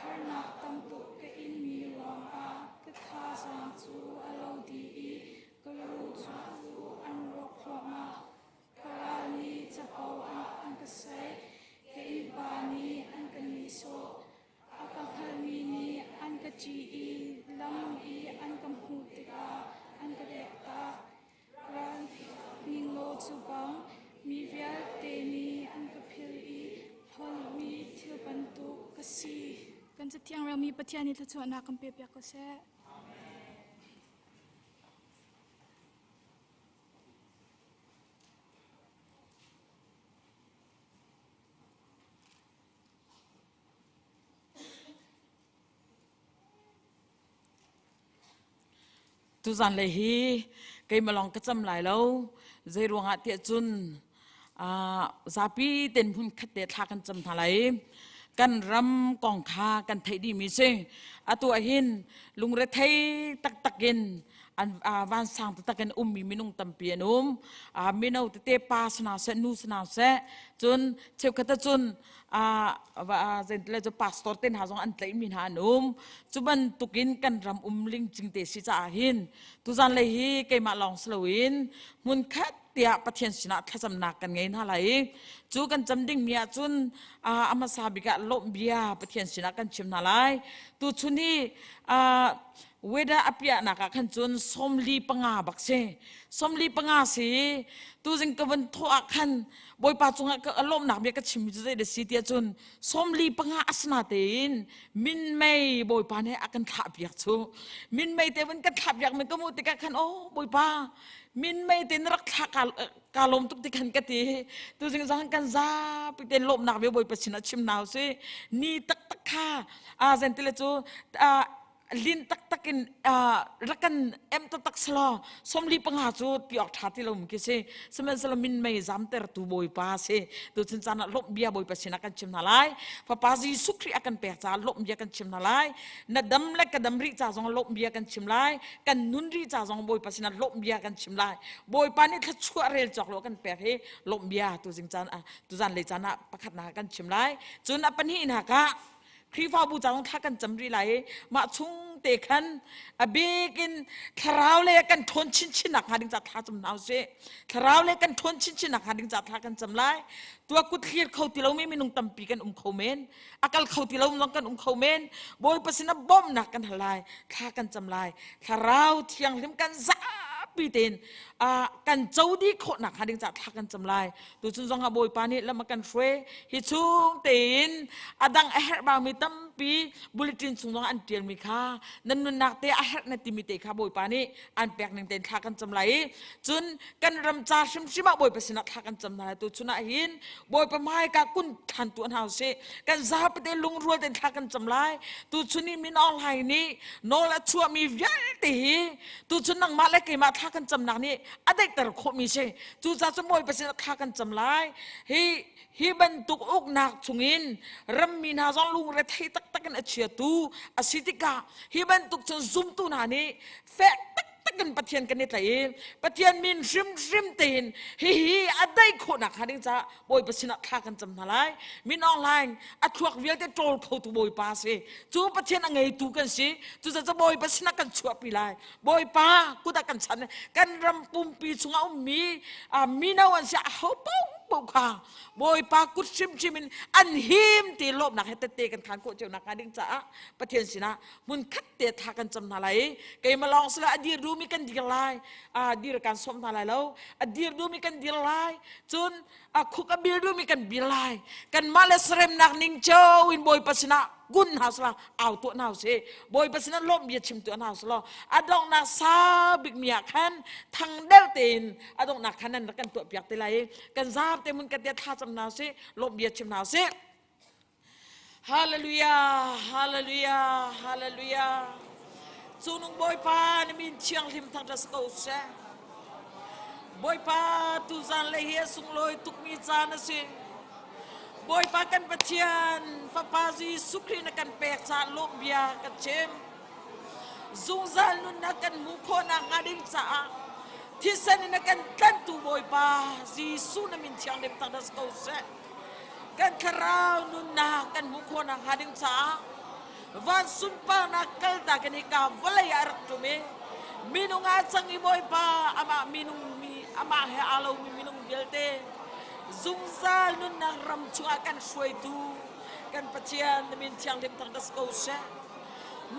Harnak tam tuk ka inmi ruangah ka thazaang cu a lo dih i ka ruh cu an rawk thluahmah. Ka ral nih capo an ka saih, ka innpa nih an ka nihsawh. A ka hngalhmi nih an ka ṭih i lam i an ka hmuh tikah an ka lektak. Ral ninglaw cu bang mi vialte nih an ka philh i hlonhmi thil bantuk ka si. Kan Cathiang relmi Pathian nih thluachuahnak kan pepiak ko seh. Tuzan lei hi keimah lawng ka cam lai lo. Zei ruangah tiah cun zapi ten hmun khat te thla kan cam hna lai. Kan ram kong kha kan theih dihmi si. Atu ah hin lungrethei taktak in an vansang taktak in ummi minung tampi an um. Mino tete pa si hna seh, nu si hna seh, cun cheukhat ahcun zeintile cu pastor te hna zong an tlaihmi hna an um cu bantukin kan ram um lingcing te si caah hin tuzan lei hi keimah lawng si loin hmunkhat tiah Pathian sinah thlacamnak kan ngei hna lai i cu kan cam dingmi ahcun a hmasa bik ah lawmh bia Pathian sinah kan chim hna lai tuchun hi weather a piahnak ah khan cun 45 bak si 45 si tuzing ka vun thawh ah khan Bawipa cungah ka lawmhnak bia ka chimmi cu zei da si tiah cun 45 asna tein minmei Bawipa nih a kan thlah piak chu minmei te vun kan thlah piak mi ka hmuh tikah khan oh Bawipa minmei te na rak thlah ka ka lawm tuk ti khan ka ti tuzing zong kan zapi te lawmhnak bia Bawipa sinah chim hna usih ni taktak kha a zentile cu lin taktak in rak kan em taktak selaw 45 cu ti awk ṭha ti lo mi khi si sihmanhsehlaw minmei zamtertu bawipa si tuchun caan ah lawmh bia bawipa sinah kan chim hna lai fapa Jesuh Khrih a kan pek caah lawmh bia kan chim hna lai na dam le ka dam rih ca zong lawmh bia kan chim lai kan nun rih ca zong bawipa sinah lawmh bia kan chim lai bawipa nih thluachuah rel cawk lo kan pek hi lawmh bia tuzing caan ah tuzan lei caan ah pakhatnak kan chim lai cun a pahnihnak ah Khrihfabu ca zong thla kan cam rih lai i mah chung te khan a bik in thlarau le kan ṭhawn chinchin nak hnga ding ca thla cam hna usih. Thlarau le kan ṭhawn chinchin nak hnga ding ca thla kan cam lai. Tua kut thlir kho ti lomi minung tampi kan um kho men. A kal kho ti lo zong kan um kho men. Bawipa sinah bawmhnak kan hal lai. Thla kan cam lai. Thlarau thianghlim kan zapi tein kan co dih khawh nak hnga ding ca thla kan cam lai. Tuchun zong ah Bawipa nih lam a kan hruai. Hi chung tein a dang a herh baumi tampi. tampi bulletin chung zong an ṭialmi kha nan nunnak te a herh na timi te kha Bawipa nih an pek ning tein thla kan cam lai i cun kan ram ca hrimhrim ah Bawipa sinah thla kan cam hna lai tu chun ah hin Bawipa hmaika kun ṭhan tu hna usih kan zapate lungrual tein thla kan cam lai tu chun i Min Aung Hlaing nih nawl a chuahmi vialte hi tu chun nangmah le keimah thla kan camnak nih a daihter khawhmi si cucaah cun Bawipa sinah thla kan cam lai hi hi bantuk uknak chungin rammi hna zong lungrethei taktak in a chiatu a si tikah hi bantuk cun zumtu hna nih fek taktak in Pathian kan i tlaih i Pathian min hrimhrim tein hihi a daih khawhnak hnga ding caah Bawipa sinah thla kan cam hna lai. Min Aung Hlaing a thluak vialte ṭawl khotu Bawipa a si. Cu Pathian a ngeitu kan si. Cucaah Bawipa sinah kan chuahpi lai. Bawipa kut ah kan chan. Kan ram pumpi chungah ummi mino an si aho paohpaoh kha Bawipa kut hrimhrim in an him ti lawmnak he tette kan khan khawh cio nak hnga ding caah Pathian sinah hmun khat te thla kan cam hna lai i keimah lawng sila a dir duhmi kan dir lai a dir kan sawm hna lai lo a dir duhmi kan dir lai cun a khuk a bil duhmi kan bil lai kanmah le saremnak ning cio in Bawipa sinah kun hna sila au tuah hna usih Bawipa sinah lawmh bia chim tuah hna usih law a donghnak sau bik mi ah khan thang deuh tein a donghnak khan nan rak kan tuah piak te lai i kan zap te mun kan tia thla cam hna usih lawmh bia chim hna usih Hallelujah, hallelujah, hallelujah. Cunung Bawipa na min thianghlim thangṭhat si ko seh. Bawipa tuzan le hi a sunglawi tukmi caan a si. Bawipa kan Pathian Fapa Jesuh Khrih na kan pek caah lawm bia kan chim. Zungzal nunnak kan hmuh khawhnak hnga ding caah thisen in na kan tlanhtu Bawipa Jesuh na min thianghlim thangṭhat si ko seh. Kan thlarau nunnak kan hmuh khawhnak hnga ding caah van sunparnak kaltak in hika vawlei ah a rak ṭum i minung ah cang i Bawipa amah minung mi amah he aa lomi minung vialte zungzal nunnak ram chungah kan hruaitu kan Pathian na min thianghlim thangṭhat si ko seh.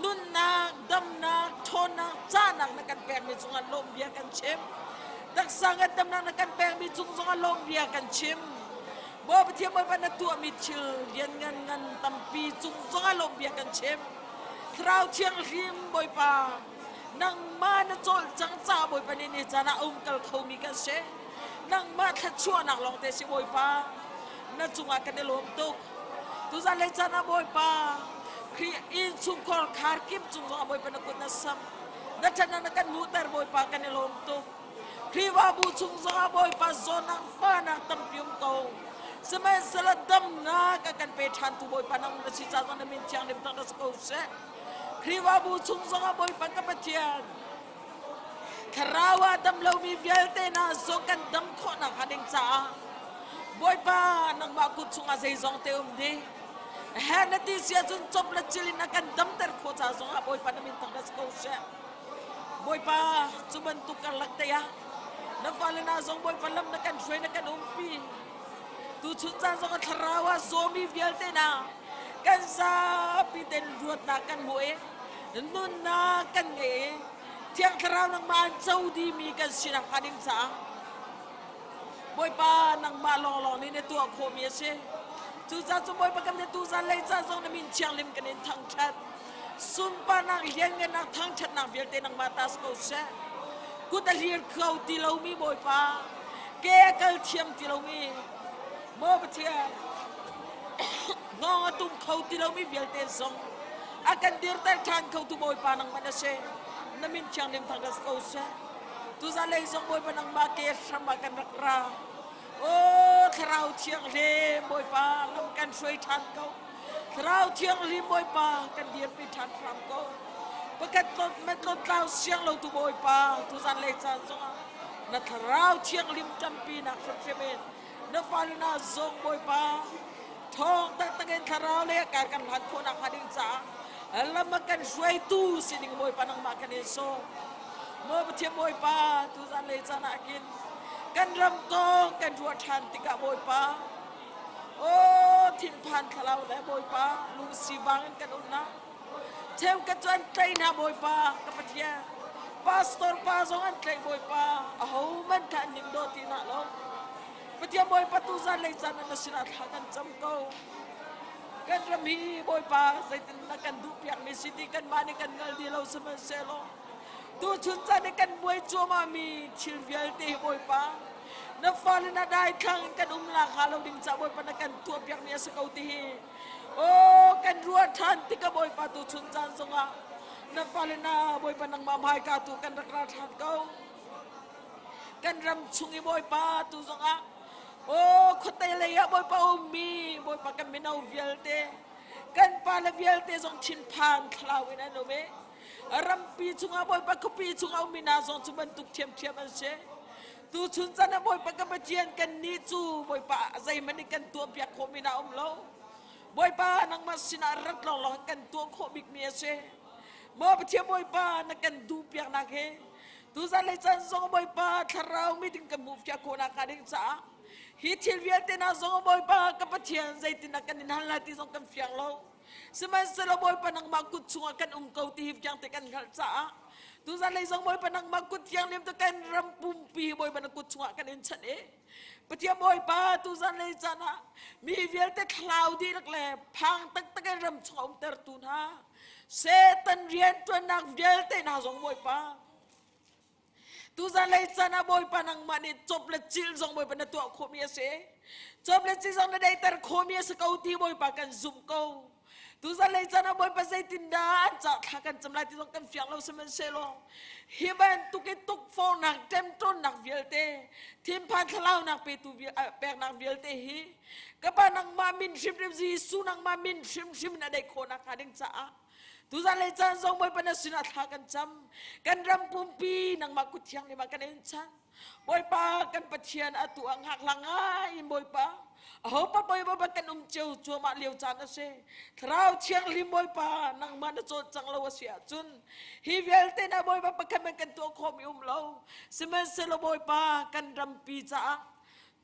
Nunnak, damnak, ṭhawnnak, cahnak na kan pekmi cungah lawm bia kan chim. Taksa ngandamnak na kan pekmi cung zongah lawm bia kan chim. Bawi Pathian Bawipa na tuahmi thil lianngan ngan tampi cung zongah lawm bia kan chim. Thlarau Thianghlim Bawipa, nangmah na cawlcang ca Bawipa nih ni caan ah um kal khomi kan si. Nangmah thluachuahnak lawngte si Bawipa, na cungah kan i lawm tuk. Tuzan le caan ah Bawipa, Khrih innchungkhar khar kip cung zongah Bawipa na kut na sam. Na ṭhatnak na kan hmuhter Bawipa kan i lawm tuk. Khrihfabu chung zongah Bawipa zawtnak fahnak tampi um ko. Sihmanhsehlaw damnak a kan pe ṭhantu Bawipa nang na si caah na min thianghlim tak na si ko seh. Khrihfabu chung zongah Bawipa ka Pathian, thlarau ah dam lomi vialte hna zong kan dam khawhnak hnga ding caah Bawipa nangmah kut chungah zeizong te um dih. Her na ti si ahcun cop le cil in a kan damter khawh ca zongah Bawipa na min thang na si ko seh. Bawipa cu bantuk karlak te ah na fale hna zong Bawipa lam na kan hruai na kan umpi. Tuchun caan zong ah thlarau ah zawmi vialte hna kan zapi ten luatnak kan hmu i nunnak kan ngei i Thiang Thlarau nangmah an co dimi kan sinak hnga ding caah Bawipa nangmah lawnglawng nih na tuah khawhmi a si. Cucaah cu Bawipa kan tu zanlei ca zong na min thianghlim kan in thangṭhat. Sunparnak lianngannak thangṭhatnak vialte nangmah ta si ko seh. Kut a hlir kho ti lomi Bawipa, ke a kal thiam ti lomi Maw Pathian, hngawng a tum kho ti lomi vialte zong a kan dirter ṭhan khotu Bawipa nangmah na si. Na min thianghlim thangṭhat si ko seh. Tuzanlei zong Bawipa nangmah ke hram ah kan rak ra. Aw Thlarau Thianghlim Bawipa lam kan hruai ṭhan ko. Thlarau Thianghlim Bawipa kan dirpi ṭhan hram ko. Pakhat tlawt tlawt tlau siang lo tu Bawipa tuzanlei caan zongah na Thlarau Thianghlim ṭampinak hrimhrim in na fale hna zong Bawipa thawng taktak in thlarau le kar kan hlan khawhnak hnga ding caah lam a kan hruaitu si ding Bawipa nangmah kan in sawm. Maw Pathian Bawipa tuzan lei caan ah khin kan ram kong kan ruah ṭhan tikah Bawipa aw thinphan thlalau le Bawipa lungsi vang in kan umnak cheukhat cu an tlaih hna Bawipa ka Pathian pastor pa zong an tlaih Bawipa ahohmanh kha an ning dawh ti hna lo Pathian Bawipa tuzan lei caan ah na sinah thla kan cam ko. Kan ram hi Bawipa zeitin na kan duh piakmi si ti kanmah nih kan hngal dih lo sihmanhsehlaw tuchun caan i kan buai cuahmah mi thil vialte hi Bawipa na fale na daithlang in kan um la hnga lo ding ca Bawipa na kan tuah piakmi a si ko ti hi Oh, kan ruah ṭhan tikah Bawipa tu chun caan zongah na fale na Bawipa nangmah hmaika tu kan rak ra ṭhan ko. Kan ram chung i Bawipa tu zongah oh khuate lei ah Bawipa ummi Bawipa kan mino vialte kan pale vialte zong thinphan thlau in an um i rampi chungah Bawipa khuapi chungah ummi hna zong cu bantuk ṭhiamṭhiam an si. Tuchun caan ah Bawipa ka Pathian kannih cu Bawipa zeihmanh in kan tuahpiak khawhmi na um lo. Bawipa nangmah sinah rat lawnglawng in kan tuah khawh bikmi a si. Maw Pathian Bawipa na kan duhpiaknak hi tuzan lei caan zong Bawipa thlarau meeting kan hmuh fiak khawhnak hnga ding caah hi thil vialte hna zong Bawipa ka Pathian zeitindah kan in hal lai ti zong kan fiang lo. Sihmanhsehlaw Bawipa nangmah kut chungah kan um ko ti hi fiang te kan hngalh caah tuzan lei zong Bawipa nangmah kut thianghlim tu kan ram pumpi Bawipa na kut chungah kan in chanh i Pathian Bawipa tuzan lei caan ah mi vialte thlau dihlak le phang taktak in ram chungah umtertu hna Satan rianṭuannak vialte hna zong Bawipa Tuzan lei caan ah Bawipa nangmah nih cop le cil zong Bawipa na tuah khawhmi a si. Cop le cil zong na deiter khawhmi a si ko ti Bawipa kan zumh ko. Tuzan lei caan ah Bawipa zeitindah an cah thla kan cam lai ti zong kan fiang lo sihmanhsehlaw hi bantuk i tukforhnak ṭemṭawnnak vialte thinphan thlalaunak petu peknak vialte hi ka pa nangmah min hrimhrim Jesuh nangmah min hrimhrim in a deih khawhnak hnga ding caah Tuzan lei caan zong Bawipa na sinah thla kan cam. Kan ram pumpi nangmah kut thianghlim ah kan in chan. Bawipa kan Pathian atu ah ngak hlang ngai in Bawipa. Aho pa Bawipa kan um cio cuahmah lio caan a si. Thlarau thianghlim Bawipa nangmah na cawn cang lo a si ahcun hi vialte na Bawipa pakhat man kan tuah khawhmi um lo. Sihmanhsehlaw Bawipa kan rampi caah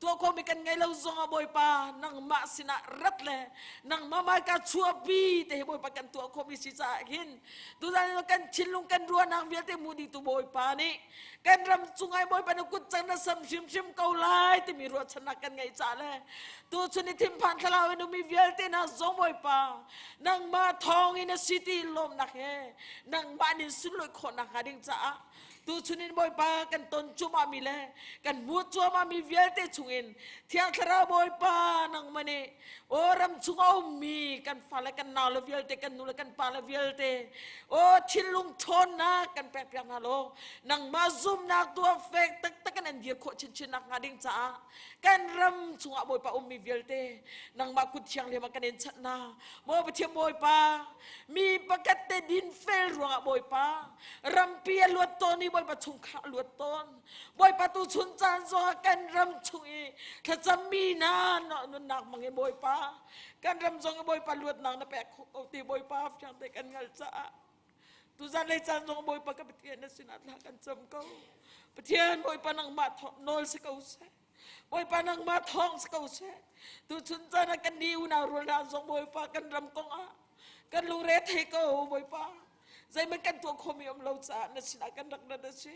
Tuah khawhmi kan ngei lo zongah Bawipa nangmah sinah rat le nangmah hmaika chuahpi te hi Bawipa kan tuah khawhmi si caah hin tuzan kan thinlung kan ruahnak vialte mu dihtu Bawipa nih kan ram cungah Bawipa na kut cang na sam hrimhrim ko lai timi ruahchannak kan ngeih caah le tuchun i thinphan thlarau in ummi vialte hna zong Bawipa nangmah thawng in a si ti lawmnak he nangmah nin sunlawih khawhnak hnga ding caah Tuchun in Bawipa kan ton cuahmahmi le kan hmuh cuahmahmi vialte chungin Thiang Thlarau Bawipa nangmah nih aw ram chung a ummi kan fale kan nau le vialte kan nu le kan pa le vialte aw thinlung ṭhawnnak kan pekpiak hna law nangmah zumhnak tuah fek taktak in an dir khawh chinchin nak hnga ding caah kan ram chungah Bawipa ummi vialte nangmah kut thianghlim ah kan in chanh hna maw Pathian Bawipa mi pakhat te dinfel ruangah Bawipa rampi a luat tawn i Bawipa chungkhar a luat tawn Bawipa tu chun caan zongah kan ram chung i thlacammi hna nunnak hmang in Bawipa kan ram zong i Bawipa luatnak na pek khawh ko ti Bawipa fiang te kan hngalh caah tuzan lei caan zong Bawipa ka Pathian na sinah thla kan cam ko Pathian Bawipa nangmah nawl si ko seh Bawipa nangmah thawng si ko seh tuchun caan ah kan ni unau rual hna zong Bawipa kan ram kong ah kan lungre thei ko Bawipa zeihmanh kan tuah khomi um lo caah na sinah kan rak rat a si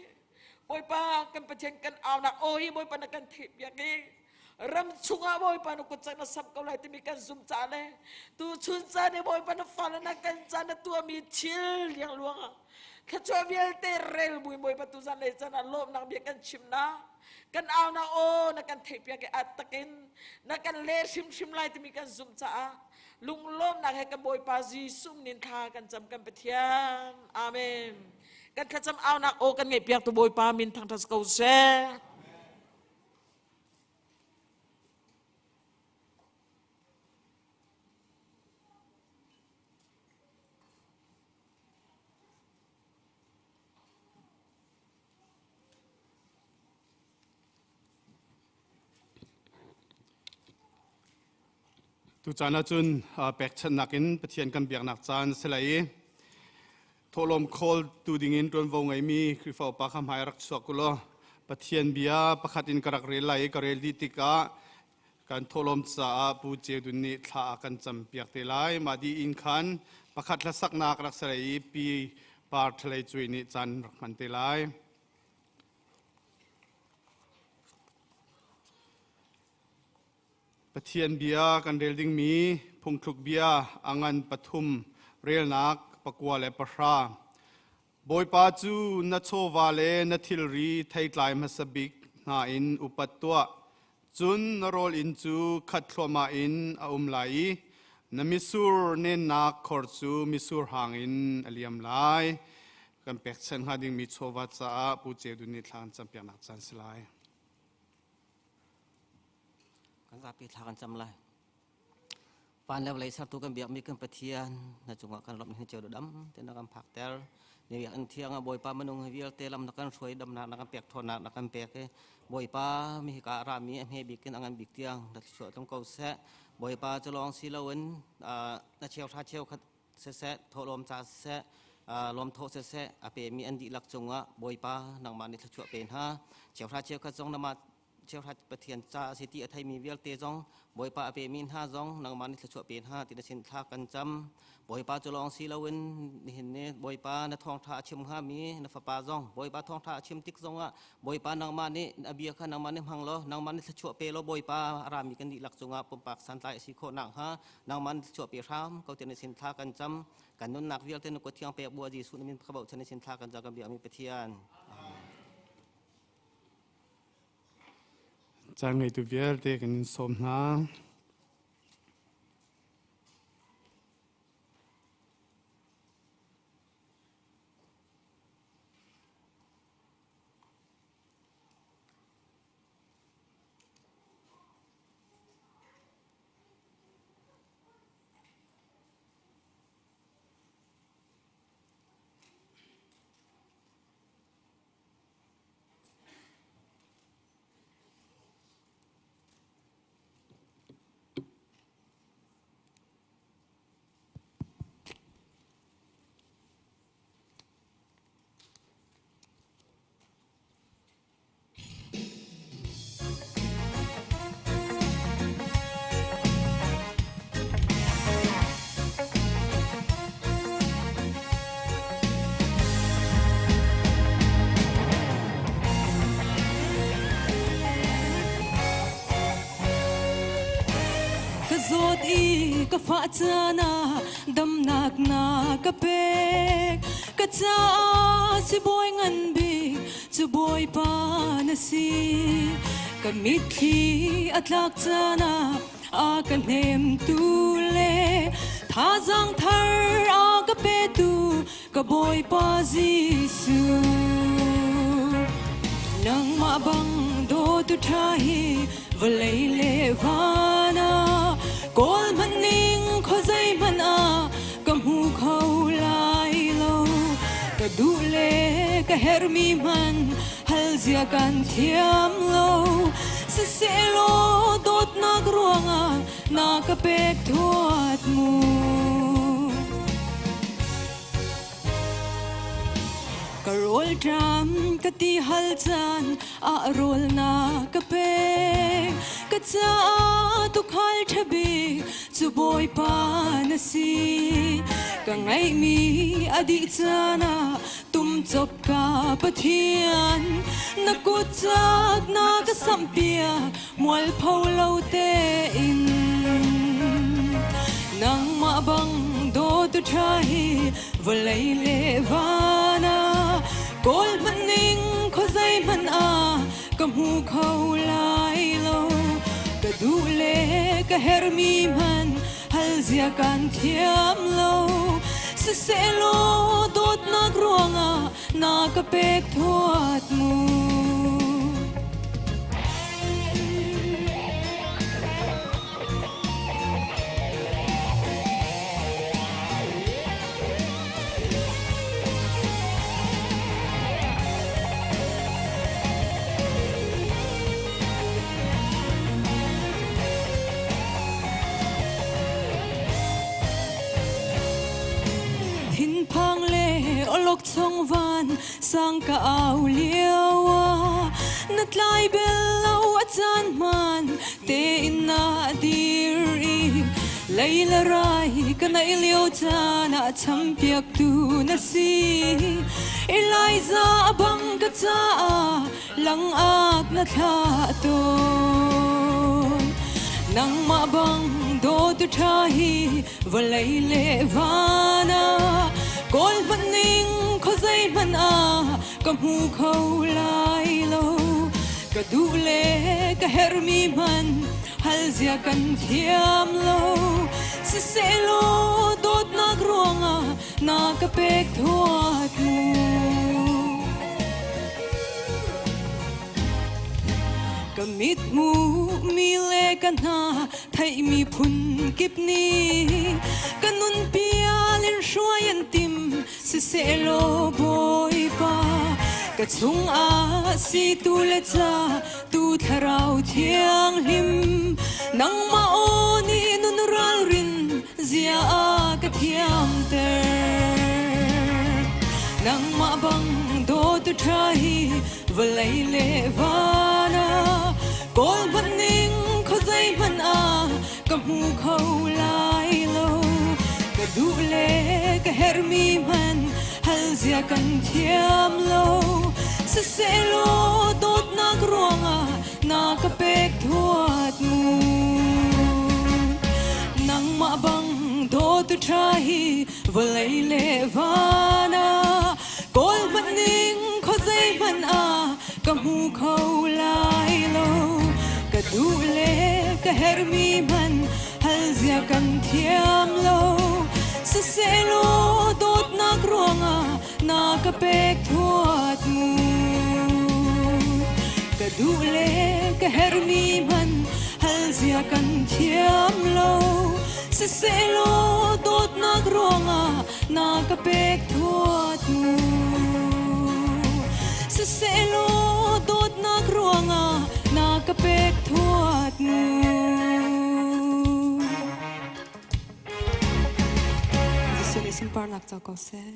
Bawipa kan Pathian kan aunak aw hi Bawipa na kan theih piak i ram chungah Bawipa na kut cang na sam ko lai timi kan zum ca le tu chun caan i Bawipa na fale na kan ca na tuahmi thil liangluang ah thluachuah vialte rel buin Bawipa tu zan lei caan ah lawmnak bia kan chim na kan aunak aw na kan theih piak i at takin na kan le hrimhrim lai timi kan zumh caah lunglawmnak he kan Bawipa Jesuh nin thla kan cam kan Pathian. Amen. Kan thlacam aunak aw kan ngaih piak tu Bawipa min thangṭhat ko seh. Tucaan ahcun pekchanhnak in Pathian kan biaknak caan a si lai i thawhlawm khawl tu dingin ṭuanvo ngeimi Khrihfa upa kha hmai rak chuak u law Pathian bia pakhat in ka rak rel lai i ka rel dih tikah kan thawhlawm caah Pu Ceu Dun nih thla a kan campiak te lai. Mah dih in khan pakhat hlasaknak rak ser i Pi Par Ṭhalei Cui nih caan rak hman te lai. Pathian bia kan rel dingmi. Phungthluk bia a ngan pathum relnak 9 le 10. Bawipa cu na chawva le na thilri theitlai hmasa bik hna in upat tuah. Cun na rawl inn cu khat thluahmah in a um lai i na mitsur nennak khor cu mitsur hang in a liam lai. Kan pekchanh hnga dingmi chawva caah Pu Ceu Dun nih thla kan campiaknak caan si lai. Kan zapi thla kan cam lai. Van le vawlei sertu kan biakmi kan Pathian na cungah kan lawmh ni ceu dam te na kan phakter. Ni biakinn thiang ah Bawipa minung hi vialte lam na kan hruai damnak na kan pek ṭhawnnak na kan pek i Bawipa mi hika a rami a hme bik in a ngan bik tiang na thluachuah tlung ko seh. Bawipa cu lawng si loin na cheuhra cheukhat siseh, thawhlawm ca siseh, lawmthawh siseh a pemi an dihlak cungah Bawipa nangmah nih thluachuah pe hna. Cheuhra cheukhat zong namah cheuhra Pathian ca a si ti a theimi vialte zong Bawipa a pemi hna zong nangmah nih thluachuah pe hna ti na sin thla kan cam. Bawipa cu lawng si loin nihin ni Bawipa na thawngṭha a chim hngami na fapa zong Bawipa thawngṭha a chim tik zongah Bawipa nangmah nih a bia kha nangmah nih hmang law nangmah nih thluachuah pe law Bawipa a rami kan dihlak cungah pumpak santlai a si khawh nakhnga nangmah nih thluachuah pe hram ko ti na sin thla kan cam. Kan nunnak vialte na kut thiang pek bua Jesuh na min ka bochan na sin thla kan cam kan biakmi Pathian. Caan ngeitu vialte kan in sawm hna. Ka zawt i ka fah caan ah damnak na ka pek. Ka caah sibawi ngan bik cu Bawipa na si. Ka mitthli a tlak caan ah a ka hnemtu le thazaang thar a ka petu ka Bawipa Jesuh. Nangmah bang dawtu ṭha hi vawlei le van ah kawl hmanh ning khuazei hmanh ah ka hmu kho lai lo. Ka duh le ka herhmi hmanh hal zia kan thiam lo. Siseh dawtnak ruangah na ka pek thuat mu. Ka rawlṭam ka ti hal caan ah rawl na ka pek. Ka caah tuukhal ṭha bik cu Bawipa na si. Ka ngeihmi a dih caan ah tum cop ka Pathian. Na kut cak na ka samhpiak mualpho lo tein. Nangmah bang dawtu ṭha hi vawlei le van ah kawl hmanh ning khuazei hmanh ah ka hmu kho lai lo. Ka duh le ka herhmi hmanh hal zia kan thiam lo. Siseh dawtnak ruangah na ka pek thuat mu. Thinphang le awlokchong van sang ka au lio ah na tlai bel lo a caan hmaan tein na dir i leila rai ka naih lio caan ah champiaktu na si. Elijah bang ka caah langak na thlah tawn. Nangmah bang dawtu ṭha hi vawlei le van ah kawl hmanh ning khuazei hmanh ah ka hmu kho lai lo. Ka duh le ka herhmi hmanh hal zia kan thiam lo. Siseh dawtnak ruangah na ka pek thuat mu. Ka mit hmu mi le ka hna theihmi phun kip nih ka nun pial in hruai an tim sisehlaw Bawipa ka chungah si tu le ca tu thlarau thianghlim nangmah aw nih nun ralrin zia a ka thiamter nangmah bang dawtu ṭha hi vawlei le van ah kawl hmanh ning khuazei hmanh ah ka hmu kho lai lo ka duh le ka herhmi hmanh hal zia kan thiam lo sisehlaw dawtnak ruangah na ka pek thuat mu nangmah bang dawtu ṭha hi vawlei le van ah kawl hmanh ning khuazei hmanh ah ka hmu kho lai lo ka duh le ka herhmi hmanh hal zia kan thiam lo sisehlaw dawtnak ruangah na ka pek thuat mu ka duh le ka herhmi hmanh hal zia kan thiam lo sisehlaw dawtnak ruangah na ka pek thuat mu sisehlaw dawtnak ruangah na ka pek thuat mu Jesuh nih sunparnak co ko seh.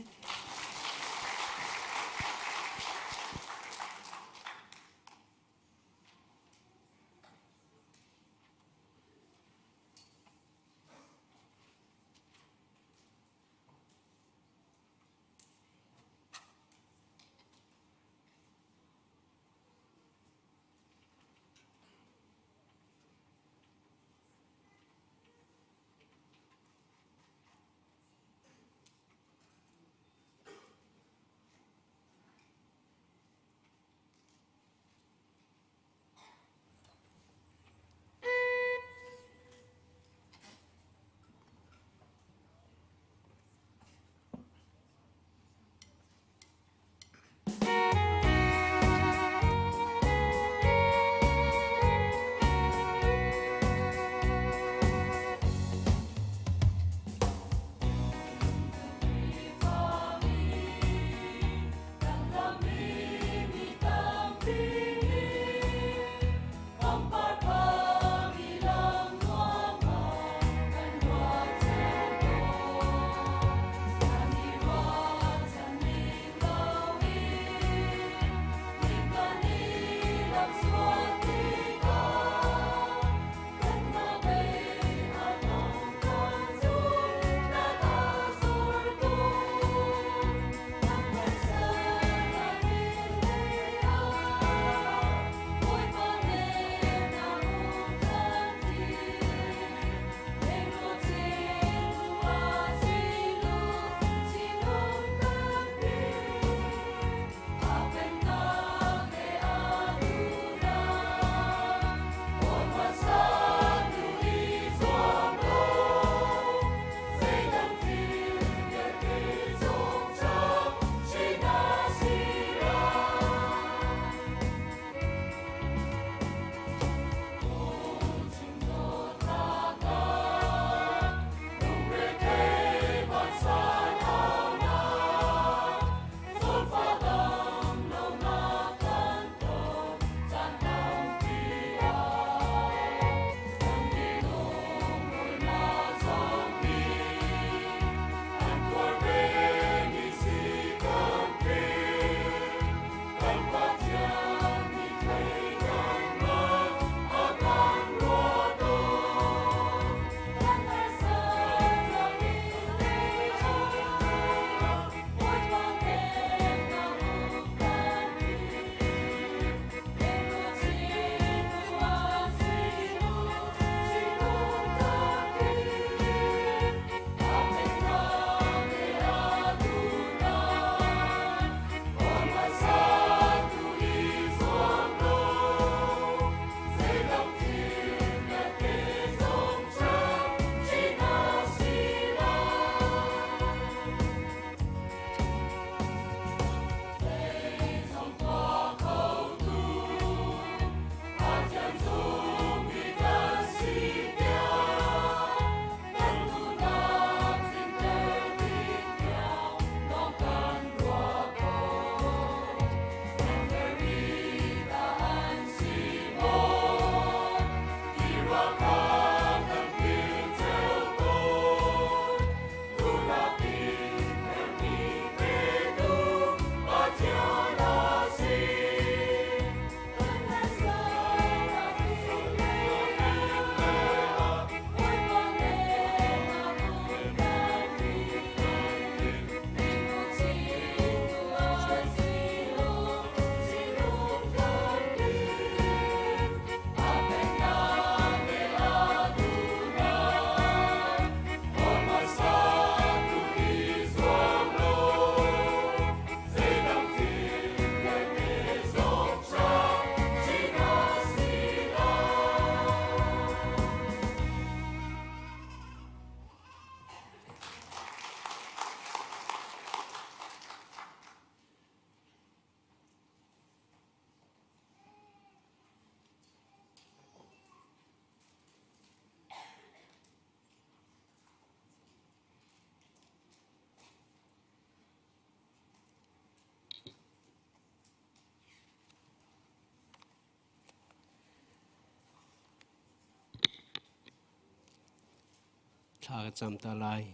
Thla ka cam ta lai.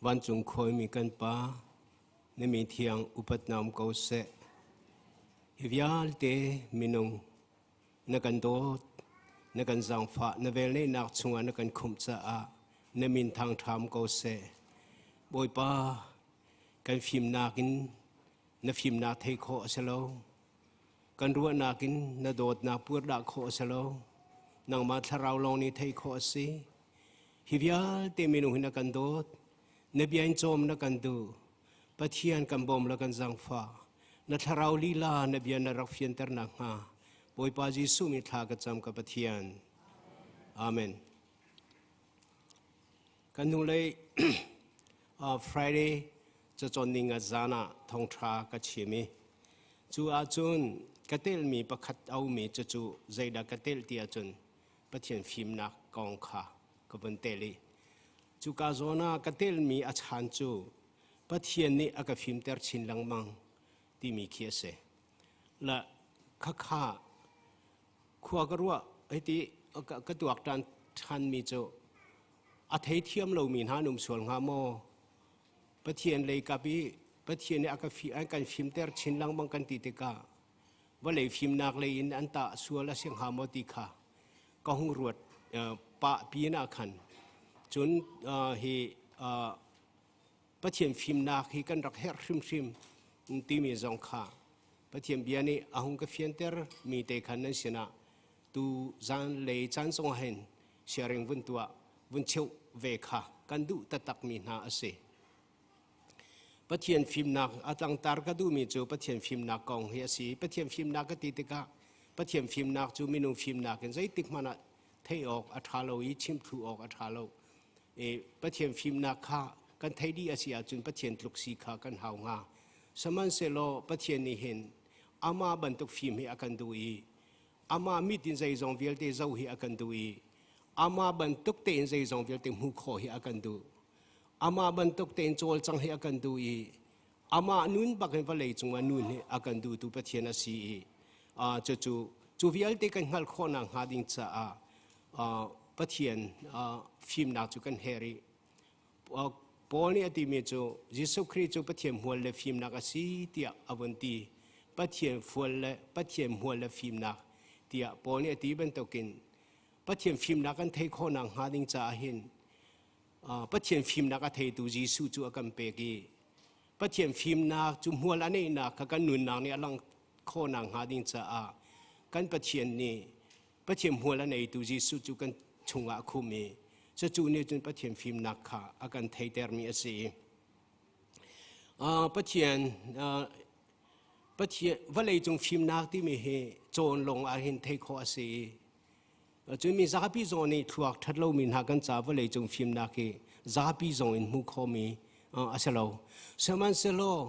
Vancung khuaimi kan Pa, na mi thiang upat na um ko seh. Hi vialte minung na kan dawt, na kan zaangfah, na velngeihnak chungah na kan khumh caah na min thangṭham ko seh. Bawipa, kan fimnak in na fimnak thei khawh a si lo. Kan ruahnak in na dawtnak purdah khawh a si lo. Nangmah thlarau lawng nih theih khawh a si. Hi vialte minung hi na kan dawt. Na bia in cawm na kan duh. Pathian kan bawm le kan zangfah. Na thlarau lila na bia na rak fianter nakhnga Bawipa Jesuh min thla ka cam ka Pathian. Amen. Kan hnulei Friday cacawn ning a zan ah thawngṭha ka chim i cu ahcun ka telmi pakhat a ummi cucu zeidah ka tel ti ahcun Pathian fimnak kong kha ka vun tel i cuka zawn ah ka telmi a chan cu Pathian nih a ka fimter chin lengmang timi khi a si. La khakha khua ka ruah hiti ka tuak ṭan ṭhanmi cu a theithiam lomi hna an um sual hnga maw? Pathian lei kap i Pathian nih a ka fi an kan fimter chin lengmang kan ti tikah vawlei fimnak lei in an tah sual a si hnga maw ti kha ka hung ruat pah pin ah khan cun hi Pathian fimnak hi kan rak herh hrimhrim timi zong kha Pathian bia nih a hung ka fianter mi te khan nan sinah tu zan lei caan zong hin sharing vun tuah vun cheuh ve kha kan duh taktak mi hna a si. Pathian fimnak a tlangtar ka duhmi cu Pathian fimnak kong hi a si. Pathian fimnak ka ti tikah Pathian fimnak cu minung fimnak in zeitik hmanh ah theih awk a ṭha lo i chimthlu awk a ṭha lo. E, Pathian fimnak kha kan theih dih a si ahcun Pathian tluk si kha kan hau hnga. Sihmanhsehlaw Pathian nih hin amah bantuk fim hi a kan duh i amah mit in zeizong vialte zoh hi a kan duh i amah bantuk tein zeizong vialte hmuh khawh hi a kan duh. Amah bantuk tein cawlcang hi a kan duh i amah nun bak in vawlei cungah nun hi a kan duhtu Pathian a si i cucu cu vialte kan hngalh khawhnak hnga ding caah Pathian fimnak cu kan herh i Paul nih a timi cu Jesuh Khrih cu Pathian hmual le fimnak a si tiah a vun ti. Pathian fual le Pathian hmual le fimnak tiah Paul nih a ti bantukin Pathian fimnak kan theih khawhnak hnga ding caah hin Pathian fimnak a theitu Jesuh cu a kan pek i Pathian fimnak cu hmual a neihnak kha kan nunnak nih a langh khawhnak hnga ding caah kan Pathian nih Pathian hmual a neitu Jesuh cu kan chungah a khum i cucu nih cun Pathian fimnak kha a kan theitermi a si. Pathian Pathian vawlei cung fimnak timi hi cawn lawng ah hin theih khawh a si i Cun mi zapi zong nih thluak ṭhat lomi hna kan ca vawleicung fimnak hi zapi zong in hmuh khawhmi a si lo. Sihmanhsehlaw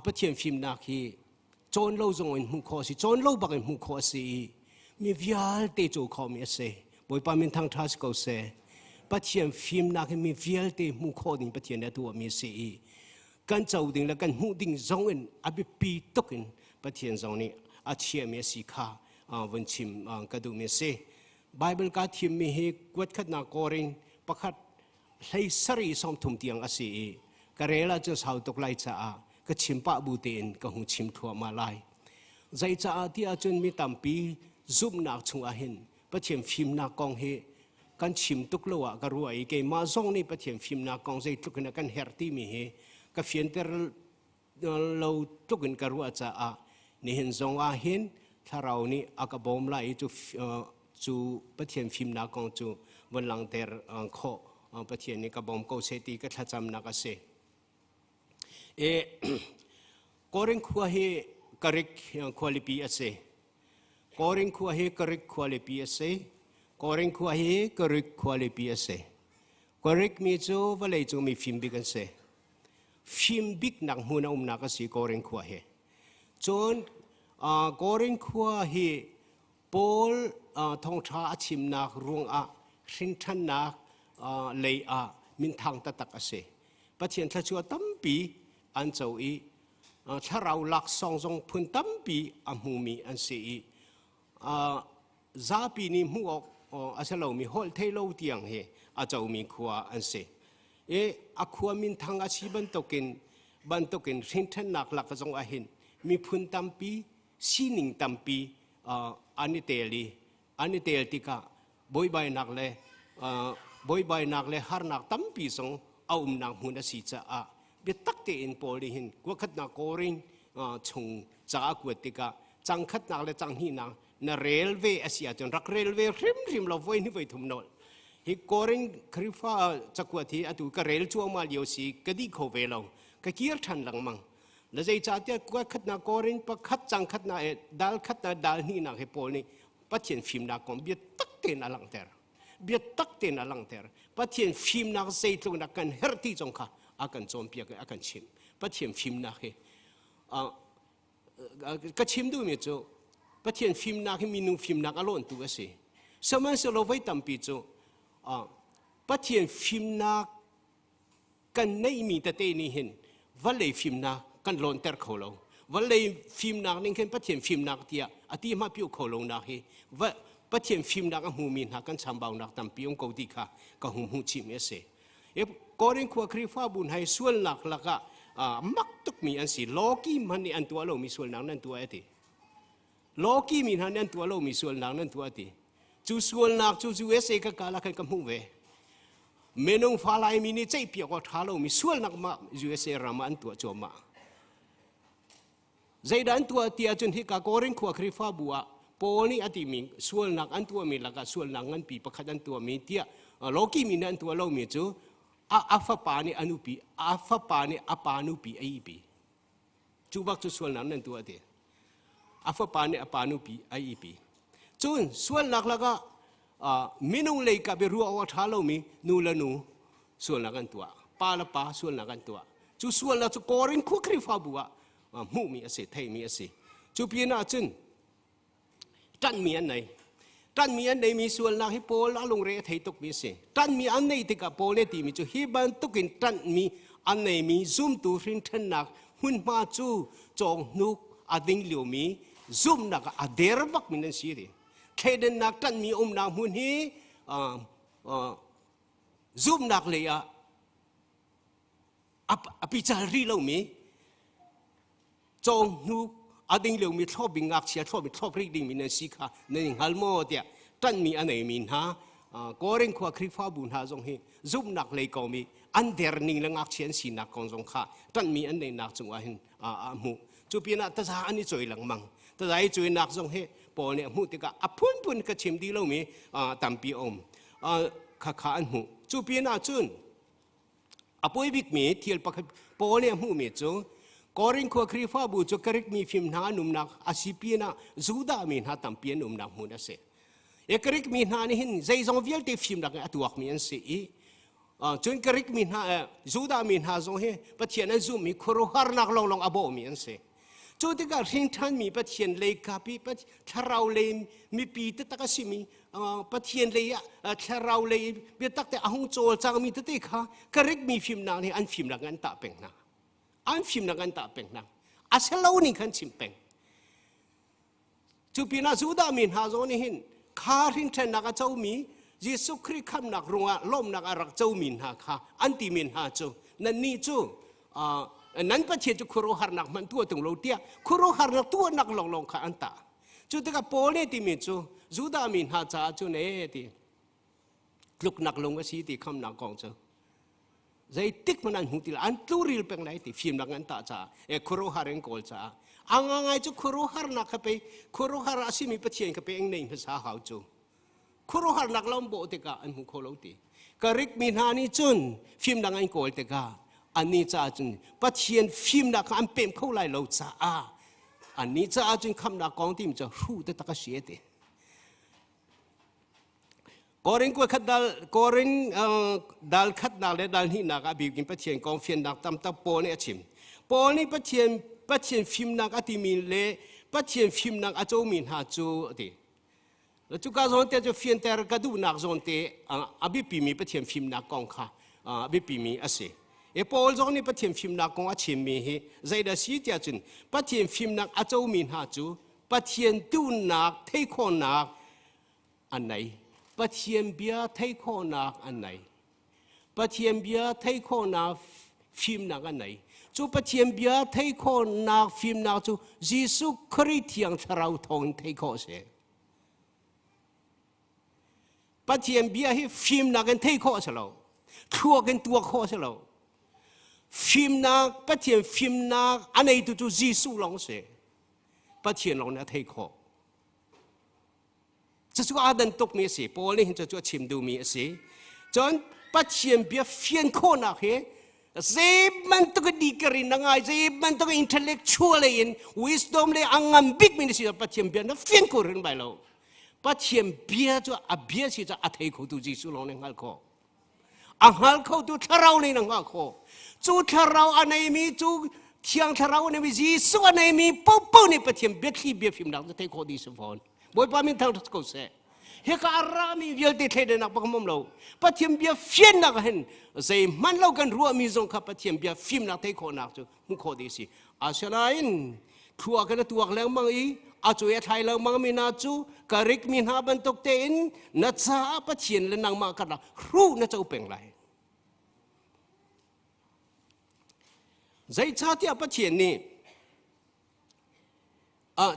Pathian fimnak hi cawn lo zong in hmuh khawh a si, cawn lo bak in hmuh khawh a si i mi vialte caw khawhmi a si. Bawipa min thangṭha si ko seh. Pathian fimnak hi mi vialte hmuh khawh ding Pathian nih a tuahmi a si i kan co ding le kan hmuh ding zong in a biapi tuk in Pathian zong nih a chiahmi a si kha vun chim ka duhmi a si. Bible ka thimmi hi kuatkhatnak Korin pakhat hlei sari 30 tiang a si i ka rel ahcun sau tuk lai caah ka chim pah bu tein ka hung chim thluahmah lai. Zei caah ti ahcun mi tampi zumhnak chungah hin Pathian fimnak kong hi kan chim tuk lo ah ka ruah i keimah zong nih Pathian fimnak kong zeitluk in a kan herh timi hi ka fianter lo tluk in ka ruah caah nihin zong ah hin thlarau nih a ka bawm lai i cu cu Pathian fimnak kong cu von langhter khawh Pathian nih ka bawm ko seh ti ka thlacamnak a si. E Korin khua hi Karik khualipi a si. Korin khua hi Karik khualipi a si. Korin khua hi Karik khualipi a si. Karik mi cu vawlei cung mi fim bik an si. Fim biknak hmun a umnak a si Korin khua hi. Cun Korin khua hi Paul thawngṭha a chimnak ruangah hrinṭhannak lei ah minthang taktak a si. Pathian thluachuah tampi an co i thlarau laksawng zong phun tampi a hmumi an si i zapi nih hmuh awk a si lomi holh thei lo tiang hi a comi khua an si. I a khua minthang a si bantukin bantukin hrinṭhannak lak zong ah hin miphun tampi sining tampi an i tel i an i tel tikah buaibainak le buaibainak le harnak tampi zong a umnak hmun a si caah biatak tein Paul nih hin kuakhatnak Korin chung ca a kuat tikah cangkhatnak le canghnihnak na rel ve a si ahcun rak rel ve hrimhrim lo voi ni voi thum nol hi Korin Khrifa cakuat hi atu ka rel cuahmah lio si ka dih kho ve lo ka kir ṭhan lengmang na zeicahtiah kuakhatnak Korin pakhat cangkhatnak e dal khatnak dal hnihnak hi Paul nih Pathian fimnak kong biatak tein a langhter. Biatak tein a langhter. Pathian fimnak zeitluk in a kan herh ti zong kha a kan cawnpiak i a kan chimh. Pathian fimnak hi ka chim duhmi cu Pathian fimnak hi minung fimnak a lawntu a si. Sihmanhsehlaw voi tampi cu Pathian fimnak kan neihmi tete nih hin vawlei fimnak kan lawnter kho lo vawlei fimnak ning khin Pathian fimnak tiah a ti hma piu kho lo nak hi Pathian fimnak a hmumi hna kan chambaunak tampi um ko ti kha ka hung hmuh chihmi a si Korin khua Khrihfabu hna hi sualnak lakah mak tukmi an si lawki hmanh nih an tuah lomi sualnak nan tuah ti lawki mi hna nih an tuah lomi sualnak nan tuah ti cu sualnak cu USA ka kala khan ka hmuh ve Minung fa Laimi nih ceihpiak awk ṭha lomi sualnak mah USA ram ah an tuah cuahmah. Zeidah an tuah ti ahcun hika Korin khua Khrihfabu ah Paul nih a timi sualnak an tuahmi lakah sualnak nganpi pakhat an tuahmi tiah Loki mi nih an tuah lomi cu a fapa nih a nupi a fapa nih a pa nupi a ihpi. Cu bak cu sualnak nan tuah ti. A fapa nih a pa nupi a ihpi. Cun sualnak lakah minung lei kap i ruah awk a ṭha lomi nu le nu sualnak an tuah. Pa le pa sualnak an tuah. Cu sualnak cu Korin khua Khrihfabu ah hmuhmi a si, theihmi a si. Cu pinah cun ṭanhmi an nei. Ṭanhmi an neimi sualnak hi Paul a lungre a thei tukmi a si. Ṭanhmi an neih tikah Paul nih a timi cu hi bantukin ṭanhmi an neimi zumtu hrinṭhennak hmunhma cu cawnghnuk a ding liomi zumhnak ah a der bakmi nan si ti. Thleidannak ṭanhmi umnak hmun hi zumhnak lei ah a pical rih lomi cawnghnuk a ding liomi thlawpbing ngakchia thlawpmi thlawp rih dingmi nan si kha nan i hngal maw tiah ṭanhmi a neimi hna Korin khua Khrihfabu hna zong hi zumhnak lei ko mi an der ning le ngakchia an sinak kong zong kha ṭanhmi an neihnak cungah hin a hmuh. Cu pinah taza an i cawi lengmang. Taza i cawinak zong hi Paul nih a hmuh tikah a phunphun ka chim dih lomi tampi a um. Khakha an hmuh. Cu pinah cun A poi bikmi thil pakhat Paul nih a hmuhmi cu Korin khua Khrihfabu cu Greek mi fim hna an umnak a si pinah Judah mi hna tampi an umnak hmun a si. E Greek mi hna nih hin zeizong vialte fimnak in a tuakmi an si i cun Greek mi hna Judah mi hna zong hi Pathian an zummi khuaruahharnak lawnglawng a bawhmi an si. Cu tikah hringṭhanmi Pathian lei kap i thlarau lei mipi taktak a simi Pathian lei ah thlarau lei biatak te a hung cawlcangmi tete kha Greek mi fimnak nih an fimnak an tah peng hna. An fimnak an tah peng hna. A si lo ning khan chim peng. Cu pinah Judah mi hna zong nih hin kha hringṭhennak a comi Jesuh Khrih khamnak rungah lawmnak a rak comi hna kha an timi hna cu nannih cu nan Pathian cu khuaruahharnak hmanh tuah tung lo tiah khuaruahharnak tuahnak lawnglawng kha an tah. Cu tikah Paul nih timi cu Judah mi hna caah cun ee ti tluknak lung a si ti khamnak kong cu zeitik hmanh an hmu ti lo an tluril peng lai ti fimnak an tah caah e khuaruahhar in kawl caah a ngangai cu khuaruahharnak kha pei khuaruahhar a simi Pathian kha pei eng nei hmasa hau cu khuaruahharnak lawng bawh tikah an hmu kho lo ti Greek mi hna nih cun fimnak an kawl tikah annih caah cun Pathian fimnak kha an pem kho lai lo caah annih caah cun khamnak kong tim cu hru taktak a si ti Korin khat dal Korin dal khatnak le dal hnihnak ah bikin Pathian kong fiannak tam tak Paul nih a chim. Paul nih Pathian Pathian fimnak a timi le Pathian fimnak a comi hna cu a ti. Cuka zawn te cu fianter ka duhnak zawn te a biapimi Pathian fimnak kong kha a biapimi a si. E Paul zong nih Pathian fimnak kong a chimmi hi zeidah si tiah cun Pathian fimnak a comi hna cu Pathian duhnak theih khawhnak an nei. Pathian bia thei khawhnak an nei. Pathian bia thei khawhnak fimnak an nei. Cu Pathian bia thei khawhnak fimnak cu Jesuh Khrih Thiang Thlarau thawngin thei khawh a si. Pathian bia hi fimnak in thei khawh a si lo. Thluak in tuak khawh a si lo. Fimnak, Pathian fimnak a neitu cu Jesuh lawng a si. Pathian lawng nih a thei khawh. Cucu aa dan tukmi a si. Paul nih hin cucu a chim duhmi a si. Cun Pathian bia fian khawhnak hi zei bantuk degree na ngai, zei bantuk intellectual in wisdom le a ngam bikmi na si Pathian bia na fian kho rin bai lo. Pathian bia cu a bia si cu a thei khotu Jesuh lawng nih hngal khawh. A hngal khotu thlarau nih na hngalh khawh. Cu thlarau a neimi cu Thiang Thlarau a neimi Jesuh a neimi paohpaoh nih Pathian biathli biafimnak cu theih khawh dih si fawn. Bawipa min thangṭhat ko seh. Hika a rami vialte thleidannak bak um lo. Pathian bia fiannak ah hin zeihmanh lo kan ruahmi zong kha Pathian bia fimnak theih khawhnak cu hmuh khawh dih si. Asinain thlua kan tuak lengmang i a cuai a thlai lengmang mi hna cu ka rik mi hna bantuk tein na caah Pathian le nangmah karlak hruh na co peng lai. Zeicahtiah Pathian nih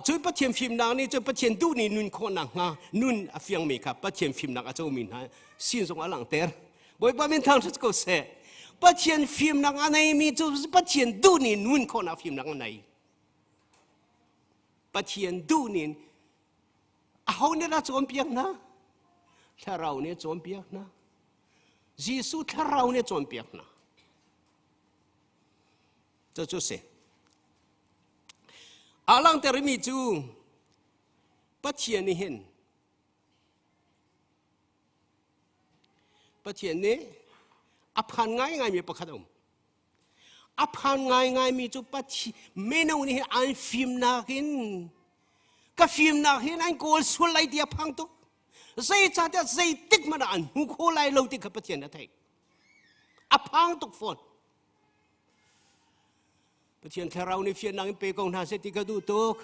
cun Pathian fimnak nih cun Pathian duh nih nun khawh nakhnga nun a fiangmi kha Pathian fimnak a comi hna sin zong a langhter. Bawipa min thangṭhat ko seh. Pathian fimnak a neimi cu Pathian duh nih nun khawhnak fimnak a nei. Pathian duh nih aho nih dah cawnpiak hna? Thlarau nih cawnpiak hna. Jesuh thlarau nih cawnpiak hna. Cucu si. A langhtermi cu Pathian nih hin Pathian nih a phan ngaingaimi pakhat a um. A phan ngaingaimi cu Pathian mino nih hin an fimnak in ka fimnak hin an kawl sual lai ti a phang tuk. Zeicahtiah zeitik hmanh ah an hmu kho lai lo ti kha Pathian a theih. A phang tuk fawn. Pathian thlarau nih fiannak in pe ko hna seh ti ka duh tuk.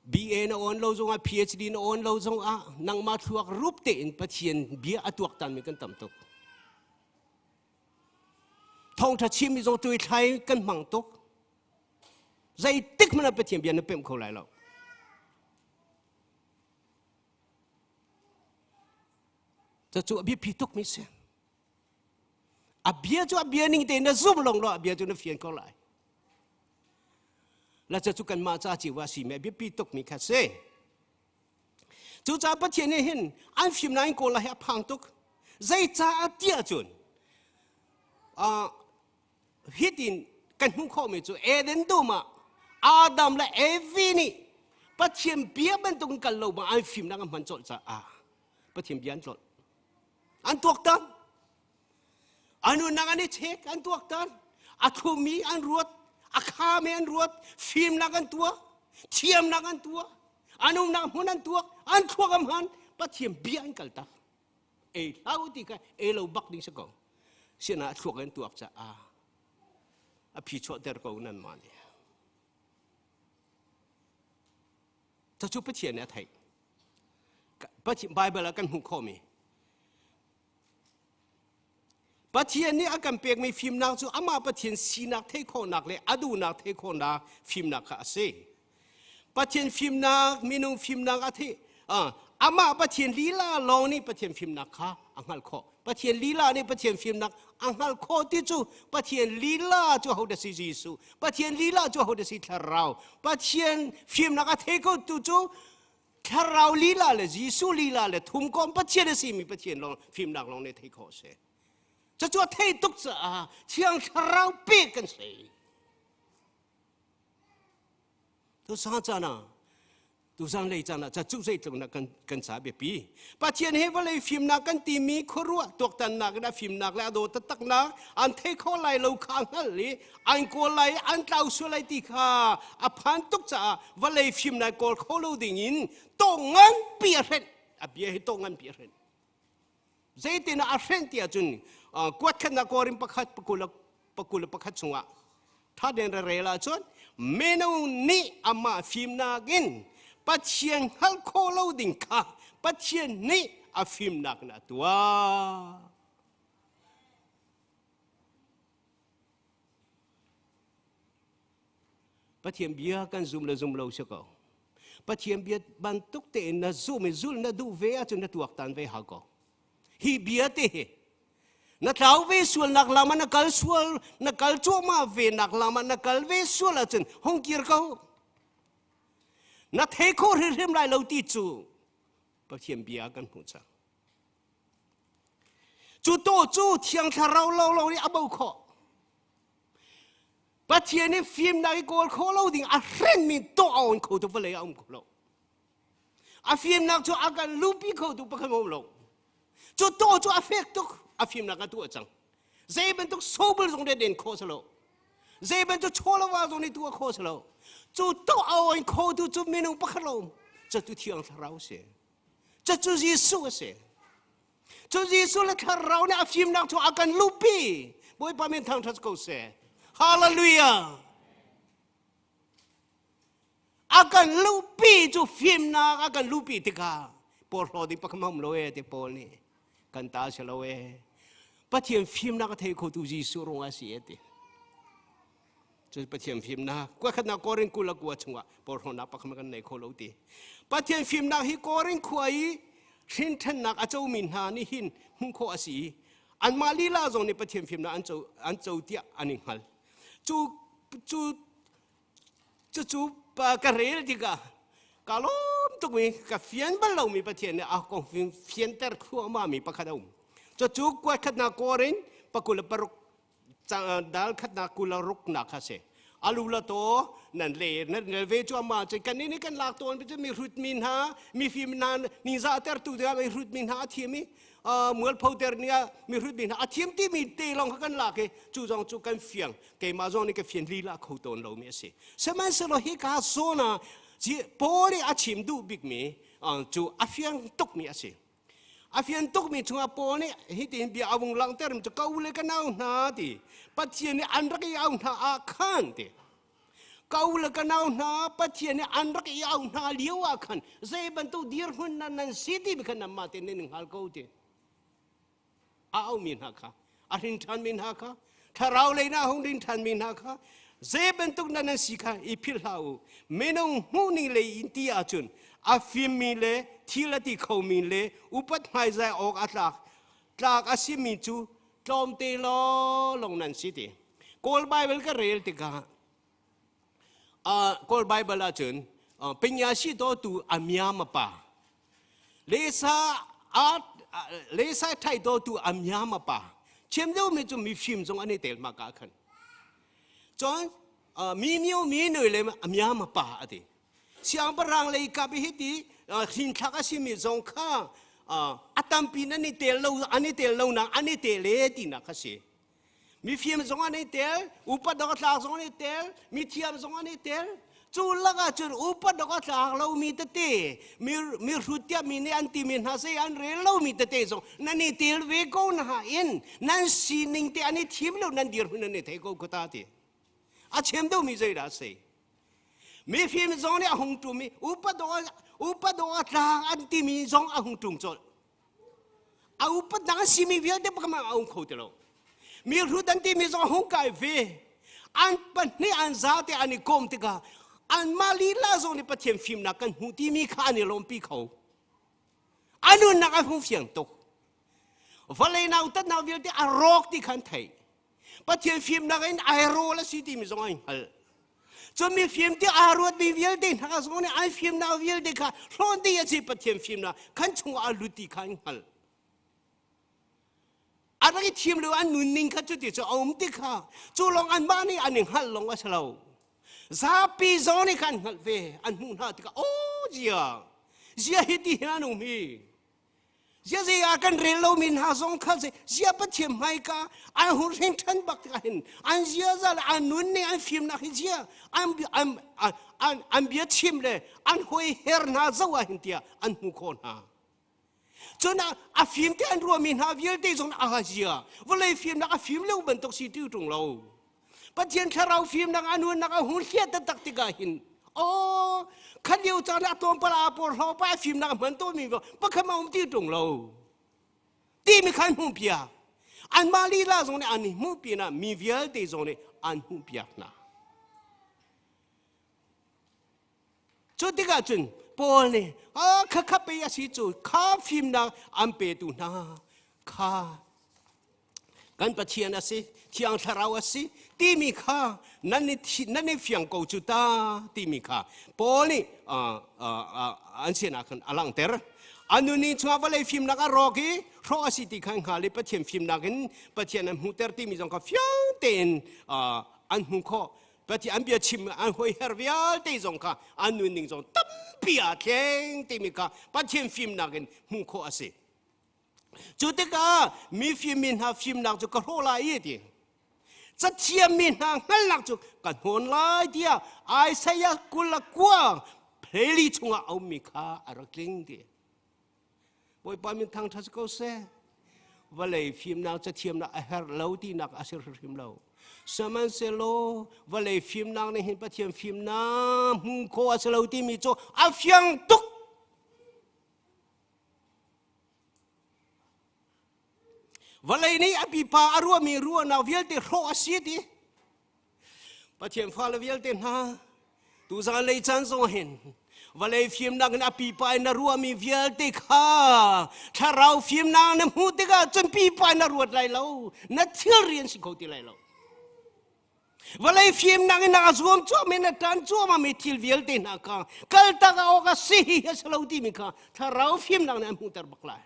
BA na on lo zongah PhD na on lo zongah nangmah thluak rup tein Pathian bia a tuaktan mi kan tam tuk. Thawngṭha chimmi zong tuithlai kan hmang tuk. Zeitik hmanh ah Pathian bia na pemh kho lai lo. Cucu a biapi tuk mi si. A bia cu a bia ning tein na zum long lo a bia cu na fian ko lai. La cu kanmah ca ciwa si me biapi tuk mi kha si. Cucaah Pathian nih hin an fimnak in kawl hi a phang tuk. Zeicaah tiah cun hitin kan hmuh khawhmi cu Eden dum ah Adam le Evi nih Pathian bia bantuk in kal lo ma an fimnak an hman colh caah Pathian bia an tlolh. An tuaktan. An nunnak an i chek, an tuaktan. A thlumi an ruat, a khami an ruat, fimnak an tuak, thiamnak an tuak, an umnak hmun an tuak, an thluak an hman, Pathian bia an kal tak. Ei hlau ti kha ei lo bak ding si ko. Sinah thluak an tuak caah a phi chuahter ko nan mah nih. Cucu Pathian nih a theih. Bible ah kan hmuh khawhmi. Pathian nih a kan pekmi fimnak cu amah Pathian sinak theih khawhnak le a duhnak theih khawhnak fimnak kha a si. Pathian fimnak, minung fimnak a theih amah Pathian lila lawng nih Pathian fimnak kha a hngalh khawh. Pathian lila nih Pathian fimnak a hngalh khawh ti cu Pathian lila cu hodah si Jesuh. Pathian lila cu hodah si Thlarau. Pathian fimnak a thei ko tu cu Thlarau lila le Jesuh lila le thumkom Pathian a simi Pathian lawng fimnak lawng nih thei khawh a si. Cucu a thei tuk caah Thiang Thlarau pek kan si. Tuchan caan ah tuzan lei caan ah cu zeitluk na kan kan ca biapi. Pathian he vawlei fimnak kan timi khuaruah tuaktannak in a fimnak le a daw taktaknak an thei kho lai lo kha a hngalh i an kawl lai an tlau sual lai ti kha a phan tuk caah vawlei fimnak kawl kho lo ding in tawh nganpi a hrenh a bia hi tawh nganpi a hrenh zeitin a hrenh ti ahcun kuatkhatnak kawrin pakhat 21 chungah thaden rel ahcun minung nih amah fimnak in Pathian hngalh khawh lo ding kha. Pathian nih a fimnak in a tuah. Pathian bia kan zum le zum lo si ko. Pathian bia bantuk tein na zum i zul na duh ve ahcun na tuaktan ve hau ko. Hi bia te hi na tlau ve sual nak lam ah na kal sual na kal cuahmah ve nak lam ah na kal ve sual ahcun hung kir ko. Na thei kho hrimhrim lai lo ti cu Pathian bia kan hmuh cang. Cu to cu Thiang Thlarau lo lo nih a bo khawh. Pathian nih fimnak i kawl kho lo ding a hrenmi to a on kho tu vawlei a um kho lo. A fimnak cu a kan lupi kho tu pakhat um lo. Cu to cu a fek tuk a fimnak a tuah cang. Zei bantuk sobul zong den kho salo. Zei bantuk chawlava zong nih tuah kho salo. Cu to a on kho tu cu minung pakhat lo. Cu tu Thiang Thlarau si. Cucu Jesuh a si. Cu Jesuh le Thlarau nih a fimnak cu a kan luhpi. Bawipa min thangṭhat ko seh. Hallelujah. A kan luhpi cu fimnak a kan luhpi tikah porhlaw ding pakhat um lo e ti Paul nih kan ta si lo e. Pathian fimnak a thei khotu Jesuh rung a si e ti. Cu Pathian fimnak kuakhatnak Korin kul a kua chungah porhlawtnak pakhat kan nei kho lo ti. Pathian fimnak hi Korin khua i hrinthannak a comi hna nih hin hmuh khawh a si i anmah lila zong nih Pathian fimnak an co an co tiah an i hngal. Cu cu cucu ka rel tikah ka lawm tukmi ka fian bal lomi Pathian nih a kong fianter thluahmah mi pakhat a um. Cucu kuakhatnak Korin pakul le paruk dal khatnak kula ruk nak kha si alu la to nan le nan le ve chu ama che kan ni kan lak ton bi mi hrut min ha mi fim na ni za ter tu dia mi hrut min ha thiam i mual pho ter nia mi hrut min ha thiam ti mi te long kha kan lak i chu zong chu kan fiang keima zong ni ka fian li la kho ton lo mi asi sihmanhsehlaw hi ka zona ji poli a chim duh bik mi chu a fiang tuk mi asi A fian tukmi chungah Paul nih hitin bia a vung langhter mi cu ka u le ka nau hna ti Pathian nih an rak i au hna ah khan ti ka u le ka nau hna Pathian nih an rak i au hna lio ah khan zei bantuk dirhmun nan nan si ti mi kha nanmah tein nan hngal ko ti a aumi hna kha a hrin ṭhanmi hna kha thlarau lei na hung rin ṭhanmi hna kha zei bantuk na nan si kha i philh hlah u minung hmuhning lei in ti ahcun a fimmi le thil a ti khomi le upat hmaizai awk a tlak tlak a simi cu tlawmte lawng nan si ti kawl bible ka rel tikah kawl bible ahcun pinya si to tu a miam pa Lesa a lesa thai do tu a miama pa chem deuh mi cu mi fim zong an i tel ma ka khan cun mi mio mi noi le a miama pa ati siangpahrang lei kap hi ti hrin thlak a simi zong kha a tampi nan i tel lo an i tel lo nak an i tel e ti nak kha si mifim zong an i tel upat dok a tlak zong an i tel mithiam zong an i tel cu lakah cun upat dok a tlak lomi tete mi mi hrut tiah mi nih an timi hna sei an rel lomi tete zong nan i tel ve ko na in nan sining te an i thim lo nan dirhmun nan i thei ko kota ti a chem deuhmi zeidah a si mifim zong nih a hung tum i upat dok upat dok a tlak an timi zong a hung tum colh A upatnak an simi vialte pakhat a um kho ti lo. Mi hrut an timi zong hung kai ve. An pahnih an zate an i kawm tikah anmah lila zong nih Pathian fimnak kan hmuh timi kha an i lawmpi kho. A nunnak a hung fiang tuk. Vawlei nautatnak vialte a rawk ti kha an theih. Pathian fimnak in ai rawl a si timi zong ai hngalh. Cun mi fim ti aa ruatmi vialte hna zong nih ai fimnak vialte kha hlawn dih a si Pathian fimnak kan chungah a lut ti kha an hngalh. A rak i thim lio an nunning kha cuti cu a um ti kha cu lawng anmah nih an i hngalh lawng a si lo. Zapi zong nih khan hngalh ve an hmuh hna tikah aw zia zia hi ti hin an um hi Ziazei ah kan rel lomi hna zong kha zia Pathian hmaika an hun hring ṭhan bak tikah hin an ziaza le an nun ning an fimnak hi zia an an an an bia chim le an hoi her hna zo ah hin tiah an hmu khawh hna. Cun a fim te an ruahmi hna vialte zong a zia vawlei fimnak a fim lo bantuk si ti ṭung lo. Pathian thlarau fimnak a nunnak a hun hliah taktak tikah hin aw Khat lio caan ah tlawmpal aa porhlaw pa fimnak a hman tawnmi pakhat ma um ti ṭung lo. Timi khan hmuh piak. Anmah lila zong nih an i hmuh pinah mi vialte zong nih an hmuh piak hna. Cu tikah cun Paul nih a kha kha pei a si cu kha fimnak an petu hna kha kan Pathian a si, Thiang Thlarau a si timi kha nan i nan i fiang ko cu ta timi kha Paul nih an sinah khan a langhter. A nun i chungah vawlei fimnak a rawk i hrawh a si ti kha hngal i Pathian fimnak in Pathian an hmuhter timi zong kha fiang tein an hmuh khawh. Pathian an bia chim an hoiher vialte zong kha an nunning zong tampi aa thleng timi kha Pathian fimnak in hmuh khawh a si. Cu tikah mi fimmi hna fimnak cu ka hrawh lai i ti. Cathiammi hna hngalhnak cu ka hnawn lai tiah Isaiah 29 phleli chungah a ummi kha a rak tling ti. Bawipa min thangṭhat si ko seh. Vawlei fimnak cathiamnak a herh lo tinak a si hrimhrim lo. Sihmanhsehlaw vawlei fimnak nih hin Pathian fimnak hmu khawh a si lo timi cu a fiang tuk. Vawlei nih a pipa a ruahmi ruahnak vialte hrawh a si ti. Pathian fale vialte hna, tuzan lei caan zong hin vawlei fimnak in a pipa in na ruahmi vialte kha thlarau fimnak na hmuh tikah cun pipa in na ruat lai lo, na thilri an si kho ti lai lo. Vawlei fimnak in a zuam cuahmah na ṭan cuahmah thil vialte hna kha kaltak awk a si hi a si lo timi kha thlarau fimnak nih an hmuhter bak lai.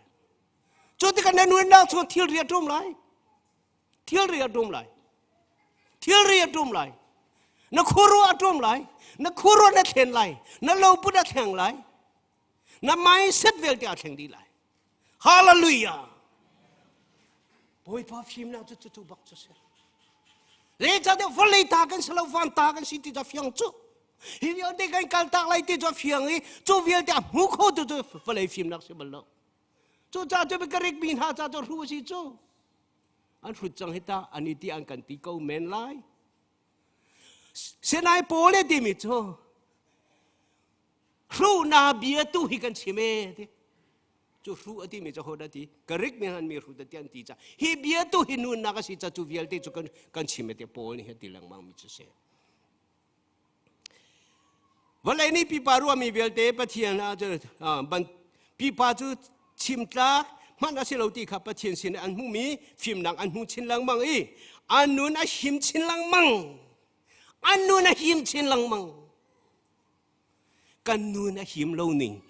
Cu tikah na nunnak chung thilri a ṭum lai. Thilri a ṭum lai. Thilri a ṭum lai. Na khuaruah a ṭum lai. Na khuaruah na thlen lai. Na loput a thleng lai. Na mindset vialte a thleng dih lai. Hallelujah! Bawipa fimnak cu cucu bak cu si. Zeicahtiah vawlei ta kan si lo, van ta kan si ti cu a fiang cu. Hi vialte kan kal tak lai ti cu a fiang i cu vialte a hmu kho tu cu vawlei fimnak si bal lo. Cucaah cu Greek mi hna ca cu hru a si cu. An hrut cang hi ta, an i ti an kan ti ko men lai. Sinai Paul le timi cu Hruhnak bia tu hi kan chim e ti. Cu hruh a timi cu hodah ti? Greek mi han mi hruh ti an ti ca. Hi bia tu hi nunnak a si ca cu vialte cu kan kan chim e ti Paul nih ti lengmang mi cu si. Vawlei nih pipa ruahmi vialte Pathian ah ban pipa cu chim tlak hmanh a si lo ti kha Pathian sin an hmuhmi fimnak an hmu chin lengmang i an nun a him chin lengmang. An nun a him chin lengmang. Kan nun a him lo ning.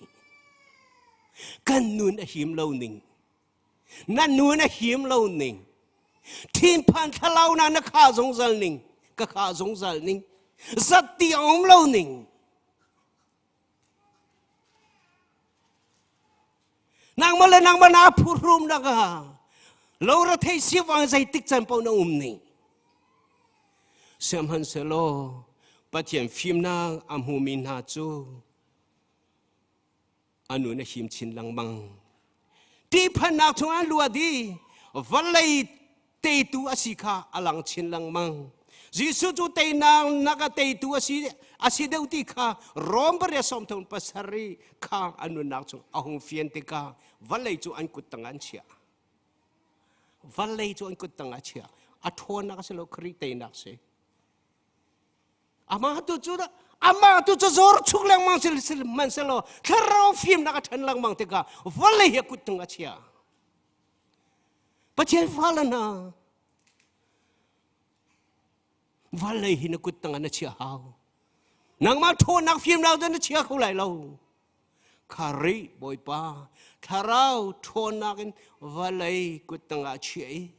Kan nun a him lo ning. Na nun a him lo ning. Thinphan thlalau na na kha zungzal ning. Ka kha zungzal ning. Zat ti a um lo ning. Nangmah le nangmah naa phuhrum nak ah lo ra thei si wang zeitik can paoh na um ning. Sihmanhsehlaw Pathian fimnak a hmumi hna cu a nun a him chin lengmang. Ṭihphannak chung an luat i vawlei teitu a si kha a lang chin lengmang. Jesuh cu teinak nak a teitu a si a si deuh ti kha Rom pariat sawm thong pasarih kha a nunnak chung a hung fian tikah vawlei cu an kut tang an chiah. Vawlei cu an kut tang a chiah. A ṭhawnnak a si lo, Khrih teinak si. Amah tu cu amah tu cu zor chuk lengmang si hmanhsehlaw thlarau fimnak a ṭhen lengmang tikah vawlei hi a kut tung a chia. Pathian fale hna, vawlei hi na kut tangah na chia hau. Nangmah ṭhawnnak fimnak cu na chia kho lai lo. Kharih Bawipa thlarau ṭhawnnak in vawlei kut tangah chia i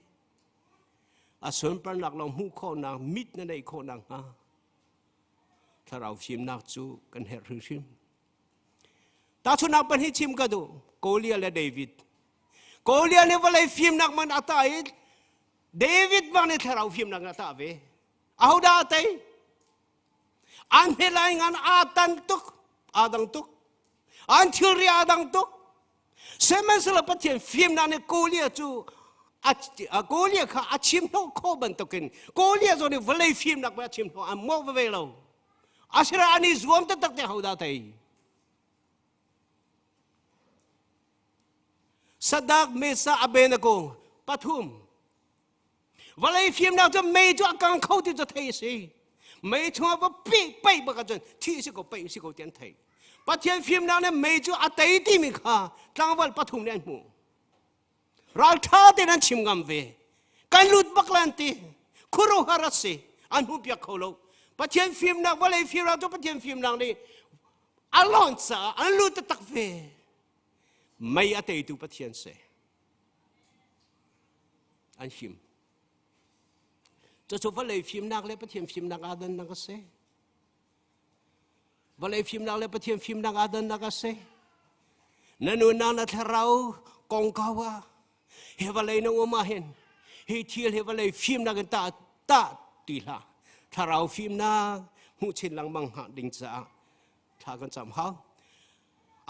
a sunparnak lawng hmuh khawhnak mit na neih khawhnak hnga thlarau fimnak cu kan herh hrimhrim. Tahchunhnak pahnih chim ka duh. Goliath le David. Goliath nih vawlei fimnak man a tah i David bang nih thlarau fimnak a tah ve. Ahodah a tei? An hmelai ngan aa tan tuk, aa dang tuk. An thilri aa dang tuk. Sihmanhsehlaw Pathian fimnak nih Goliath cu Goliath kha a chim hnawh khawh bantukin Goliath zong nih vawlei fimnak a chim hnawh an mawh ve lo. Asinain an i zuam taktak te hodah tei? Sadak, Mesa, Abednego pathum. Vawlei fimnak cu mei cu a kang kho ti cu thei a si. Mei chungah va pih paih bak ahcun thih si ko paih si ko ti an thei. Pathian fimnak nih mei cu a tei timi kha tlangval pathum nih an hmuh. Ralṭha tein an chim ngam ve. Kan lut bak lan ti. Khuaruahhar a si. An hmuh piak kho lo. Pathian fimnak vawlei fimnak cu Pathian fimnak nih a lawn caah an lut taktak ve. Mei a teitu Pathian si. An him. Cucu vawlei fimnak le Pathian fimnak aa dannak a si. Vawlei fimnak le Pathian fimnak aa dannak a si. Na nunnak na thlarau kongkau ah hi vawlei na um ah hin hi thil hi vawlei fimnak in tah tah ti hlah. Thlarau fimnak hmuh chin lengmang hnga ding caah thla kan cam hau.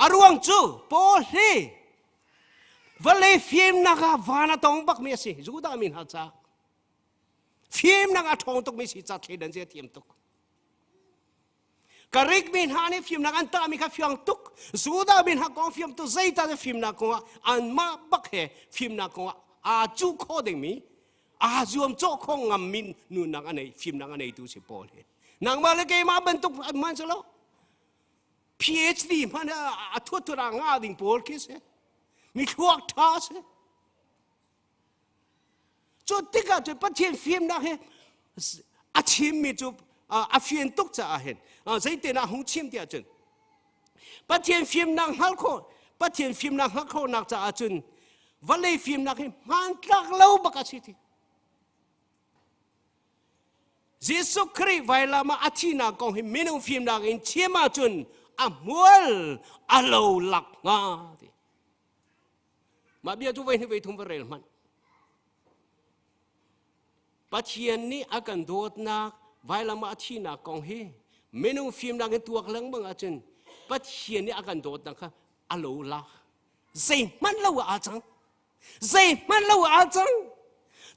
A ruang cu Paul hi vawlei fimnak ah van a tong bakmi a si. Judah mi hna caah fimnak a ṭhawng tukmi si ca thleidan zia thiam tuk. Greek mi hna nih fimnak an tahmi kha fiang tuk. Judah mi hna kong fiam tu zeidah fimnak kongah anmah bak he fimnak kongah aa cu kho dingmi aa zuam cawh kho ngammi nunnak a nei fimnak a neitu si Paul hi. Nangmah le keimah bantuk an si lo. PhD hmanh a thuat thuat ah nga ding pawl khi si. Mi thluak ṭha si. Cu tikah cun Pathian fimnak hi a chimmi cu a fian tuk caah hin zeitin ah hung chim tiah cun Pathian fimnak hngalh khawh Pathian fimnak hngalh khawhnak caah cun vawlei fimnak hi hmantlak lo bak a si ti. Jesuh Khrih vailam ah a thihnak kong hi minung fimnak in chim ahcun a hmual a lo lak hnga ti. Mah bia cu voi hnih voi thum va rel hmanh. Pathian nih a kan dawtnak vailam ah a thihnak kong hi minung fimnak in tuak lengmang ahcun Pathian nih a kan dawtnak kha a lo lak. Zeihmanh lo ah aa cang. Zeihmanh lo ah aa cang.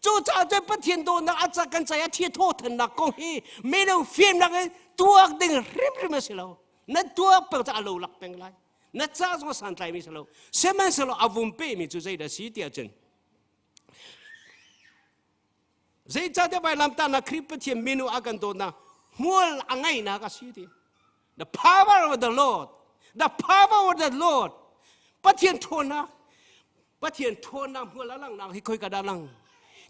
Cucaah cun Pathian dawtnak a ca kan cai a thi thawhthannak kong hi minung fimnak in tuak ding hrimhrim a si lo. Na tuak peng ca a lo lak peng lai. Na ca zong a santlaimi si lo. Sihmanhsehlaw a vum pehmi cu zeidah a si tiah cun zeicahtiah vailamtahnak Khrih Pathian minu a kan dawtnak hmual a ngeihnak a si ti. The power of the Lord, the power of the Lord. Pathian ṭhawnnak, Pathian ṭhawnnak hmual a langhnak hi khoi ka dah lang.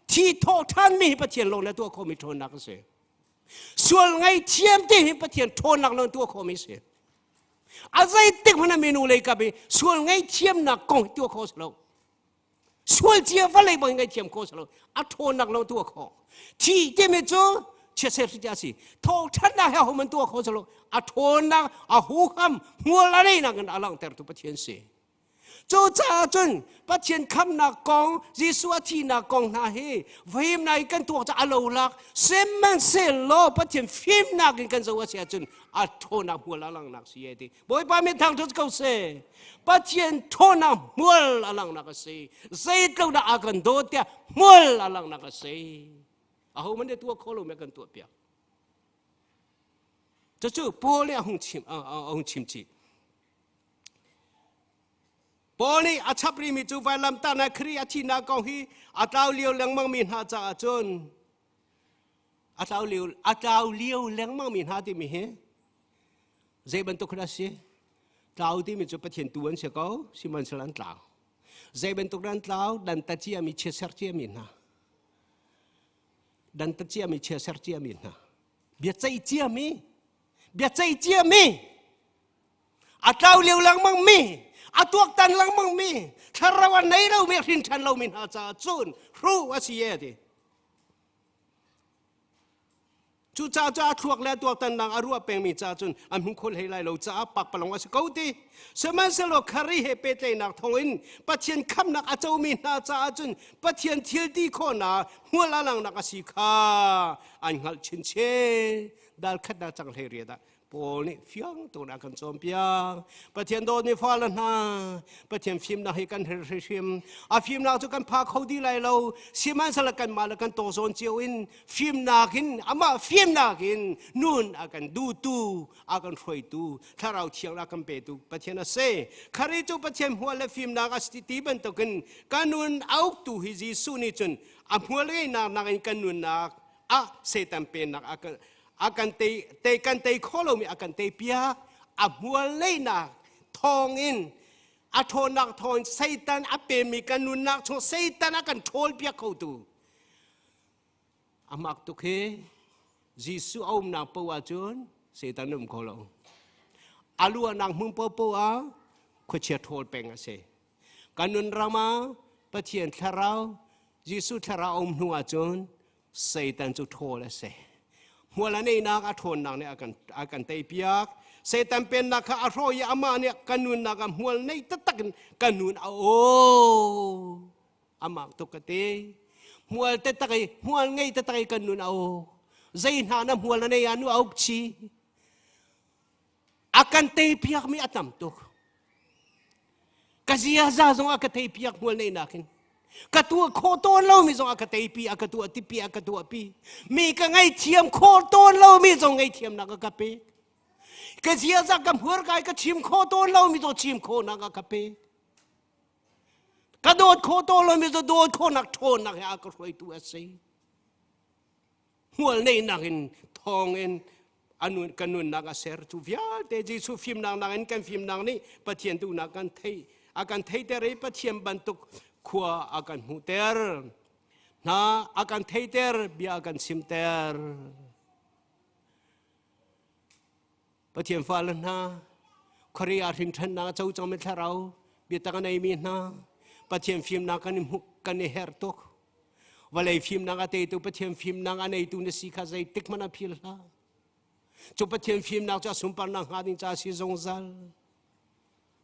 Thi thawh ṭhanmi hi Pathian lawng le tuah khawhmi ṭhawnnak a si. Sual ngaihthiam ti hi Pathian ṭhawnnak lawng tuah khawhmi a si. A zeitik hmanh ah minu lei kap i sual ngaihthiamnak kong tuah khawh si lo. Sual cia vawlei bang ngaihthiam khawh si lo. A ṭhawnnak lawng tuah khawh. Thi timi cu chiatser si a si. Thawhṭhannak he homan tuah khawh si lo. A ṭhawnnak, a huham, hmual a neinak in a langhtertu Pathian si. Cucaah cun Pathian khamnak kong, Jesuh a thihnak kong hna hi fimnak in kan tuak cu a lo lak. Sihmanhsehlaw Pathian fimnak in kan zoh a si ahcun a ṭhawnnak hmual a langhnak si e ti. Bawipa min thangṭhat ko seh. Pathian ṭhawnnak hmual a langhnak a si. Zeitluk dah a kan dawt tiah hmual a langhnak a si. Aho man nih tuah kho lo mi a kan tuah piak. Cucu Paul nih a hung chim, a hung chim chih. Paul nih a chap rihmi cu vailamtahnak Khrih a thihnak kong hi a tlau lio lengmangmi hna caah cun a tlau lio a tlau lio lengmangmi hna timi hi zei bantuk kha a si? Tlau timi cu Pathian tu an si ko, sihmanhsehlaw an tlau. Zei bantuk an tlau? Danta ciami, chiatser ciami hna. Danta ciami, chiatser ciami hna. Biaceih ciami, biaceih ciami. A tlau lio lengmang mi, a tuaktan lengmang mi, thlarau a nei lo mi, hrin ṭhan lo mi hna caah cun hruh a si e ti. Cucaah cu a thluak le a tuaktannak a ruah pengmi caah cun an hmu kho hlei lai lo caah pakpalawng a si ko ti. Sihmanhsehlaw Khrih he pehtlaihnak thawngin Pathian khamhnak a comi hna caah cun Pathian thil ti khawhnak hmual a langhnak a si kha an hngalh chinchin. Dal khat dah cang hlei riat ah. Paul nih fiang tuk a kan cawnpiak. Pathian dawtmi fale hna, Pathian fimnak hi kan herh hrimhrim. A fimnak cu kan pha kho dih lai lo. Sihmanhsehlaw kanmah le kan tawzawn cio in fimnak in amah fimnak in nun a kan duhtu, a kan hruaitu, Thlarau Thiang a kan petu Pathian a si. Khari cu Pathian hmual le fimnak a si ti bantukin kan nun a uktu hi Jesuh nih cun a hmual ngeinak nakin kan nunnak ah Satan pennak a kan a kan tei tei kan tei kho lomi a kan tei piak a hmual neihnak thawngin a ṭhawnnak thawngin Satan a pemi kan nunnak chung Satan a kan ṭhawl piak khotu a mak tuk hi Jesuh a umnak poah ahcun Satan um kho lo a luahnak hmun poahpoah ah khuachia ṭhawl peng a si kan nun ram ah Pathian thlarau Jesuh thlarau a um hnu ahcun Satan cu ṭhawl a si. Hmual a neihnak a ṭhawnnak nih a kan teipiak. Satan pennak kha a hrawh i amah nih kan nunnak ah hmual nei taktak in kan nun a aw. Amak tuk ka ti. Hmual taktak i hmual ngei taktak i kan nun a aw. Zei hna na hmual na nei ah nu a uk chi. A kan teipiakmi a tam tuk. Ka ziaza zong a ka teipiak hmual neihnak in. Ka tuah khawh tawn lomi zong a ka teipi, a ka tuah tipi, a ka tuahpi. Mi ka ngaihthiam khawh tawn lomi zong ngaihthiamnak a ka pek. Ka ziaza ka hmurka i ka chim khawh tawn lomi zong chim khawhnak a ka pek. Ka dawt khawh tawn lomi zong dawt khawhnak ṭhawnnak he a ka hruaitu a si. Hmual neihnak in thawng in anun kan nunnak a ser cu vialte Jesuh fimnak nakin kan fimnak nih Pathian duhnak kan theih a kan theihter i Pathian bantuk khua a kan hmuhter hna a kan theihter bia a kan chimter Pathian fale hna khuari ah hrinṭhannak a co cangmi thlarau biatak a neimi hna Pathian fimnak kan i hmuh kan i herh tuk vawlei fimnak a teitu Pathian fimnak a neitu na si kha zeitik hmanh a phil hlah cu Pathian fimnak cu a sunparnak hnga ding ca si zungzal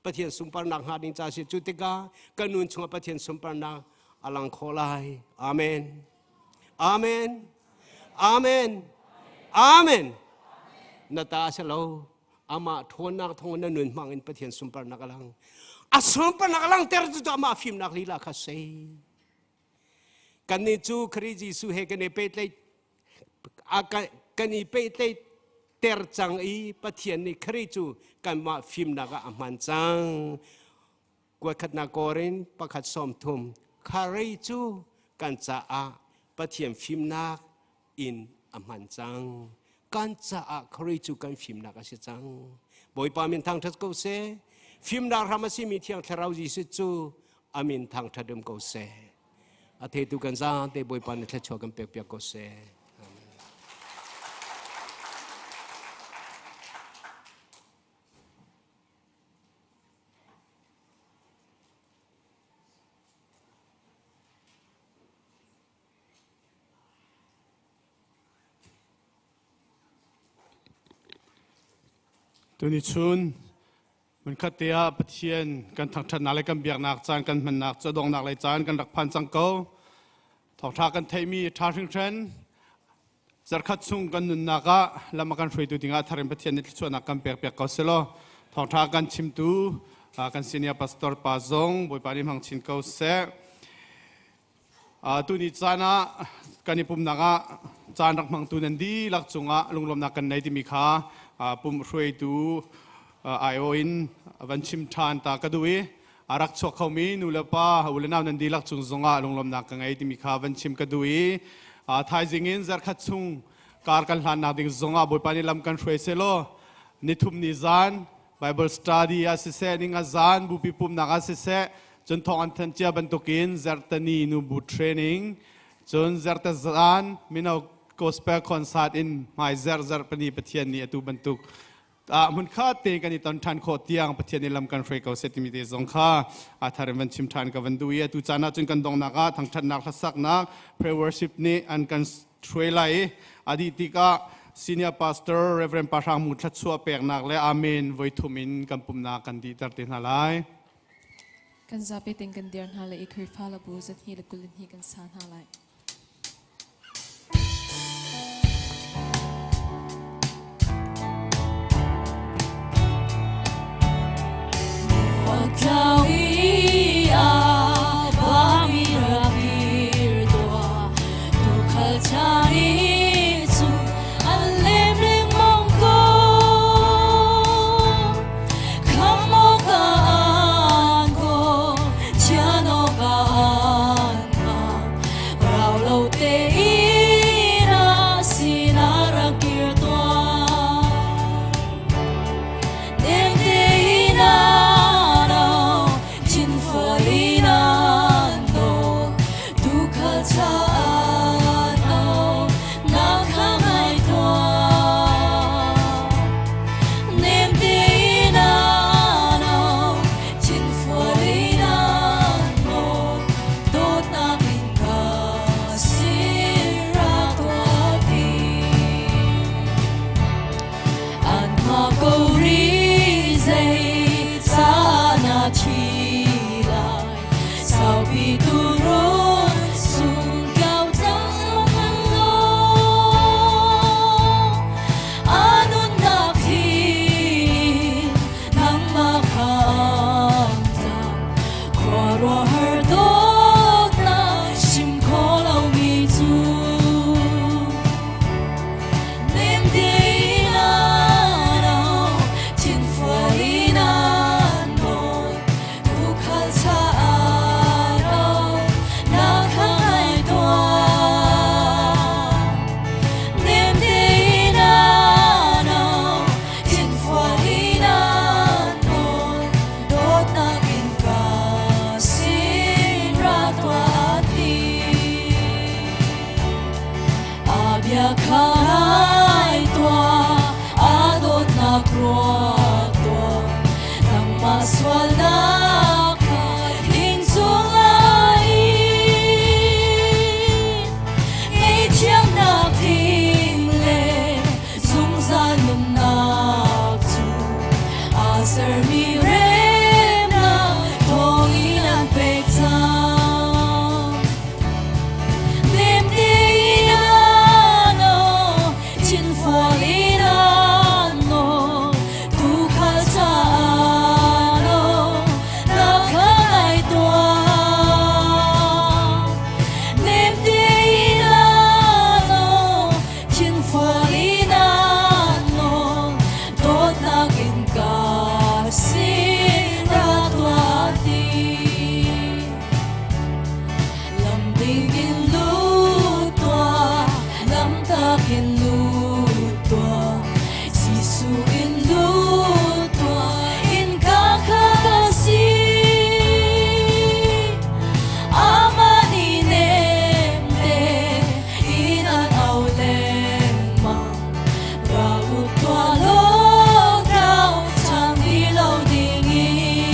Pathian sunparnak hnga ding ca si cu tikah kan nun chungah Pathian sunparnak a lang khawh lai amen amen amen amen na ta a si lo amah ṭhawnnak thawng na nun hmang in Pathian sunparnak a lang a sunparnak a langter cu amah fimnak lila kha sei kannih cu Khrih Jesuh he kan i pehtlaih kan i pehtlaih ter cang i Pathian nih Khrih cu kanmah fimnak ah a hman cang. Kuatkhatnak Korin pakhat 30 Khrih cu kan caah Pathian fimnak in a hman cang. Kan caah Khrih cu kan fimnak a si cang. Bawipa min thangṭhat ko seh. Fimnak hram a simi Thiang Thlarau Jesuh cu a min thangṭhat um ko seh. A theitu kan zaante Bawipa nih thluachuah kan pekpiak ko seh. Tuni chun Hmunkhat te ah Pathian kan thangṭhatnak le kan biaknak caan kan hmannak cu donghnak lei caan kan rak phan cang ko. Thawngṭha kan theihmi ṭha hringhran zarkhat chung kan nunnak ah lam a kan hruaitu dingah tharin Pathian nih thluachuahnak kan pekpiak ko selaw thawngṭha kan chimtu kan senior pastor pa zong Bawipa nih hmang chin ko seh. Tuni caan ah kan i pumnak ah caan rak hmangtu nan dihlak cungah lunglawmnak kan nei timi kha pum hruaitu aiawh in van chim ṭhan ta ka duh i a rak chuak khomi nu le pa u le nau nan dihlak cung zongah lunglawmnak ka ngei timi kha van chim ka duh i thaizing in zarkhat chung kar kan hlannak ding zongah Bawipa nih lam kan hruai selaw nithum ni zan Bible study ah siseh ninga zan bupi pumnak ah siseh cun thawng an thanh cia bantukin zarhtani nubu training cun zarhte zan mino gospel concert in hmai zarh zarh pani Pathian nih atu bantuk ah hmunkhat te kan i ton ṭhan khawh tiang Pathian nih lam kan hruai ko seh timi te zong kha a thar in van chim ṭhan ka van duh i atu caan ah cun kan donghnak ah thangṭhatnak hlasaknak prayer worship nih an kan hruai lai i a dih tikah senior pastor Reverend Pa Hrang Mu thluachuah peknak le amen voi thum in kan pumnak kan dihter te hna lai. Kan zapi ting kan dir hna le i Khrihfa le bu zat hnih le 22 kan sa hna lai. Mah sualnak kha inn chungah in ngaihthiamnak tling le zungzal nunnak cu aa sermi remnak thawngin an pek cang. Nem tein an thinfual in an nawl, tuukhal caah na kha ngai tuah. Nem tein an thinfual in an nawl, dawtnak in ka sin ra tuah ti. Lam ding in lut tuah, lam tak in lut tuah, Jesuh in lut tuah, innka kha ka si. Amah nih nemte in an auh lengmang, ra u tuah law tlau cang ti lo dingin.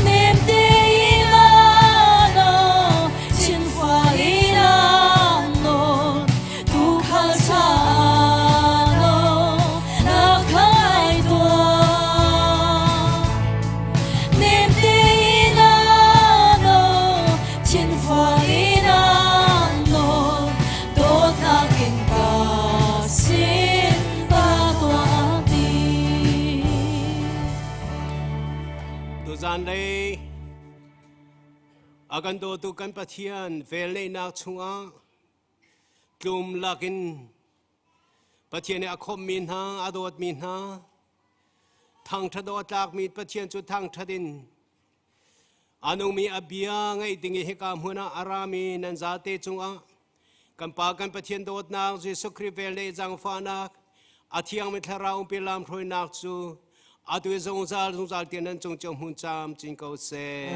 Nem tein an thinfual in an nawl, tuukhal caah na kha ngai tuah. Nem tein an thinfual in an nawl, dawtnak in ka sin ka tuah ti. Tuzan lei a kan dawtu kan Pathian velngeihnak chungah tlum lakin Pathian nih a khawmhmi hna, a dawtmi hna, thangṭhat awk a tlakmi Pathian cu thangṭhat in a nungmi a bia ngaih ding i hika hmun ah a rami nan zate cungah kan Pa kan Pathian dawtnak Jesuh Khrih velngeih zaangfahnak a thiangmi thlarau umpi lamhruainak cu atu i zungzal zungzal tiang nan cung cio hmun camcin ko seh.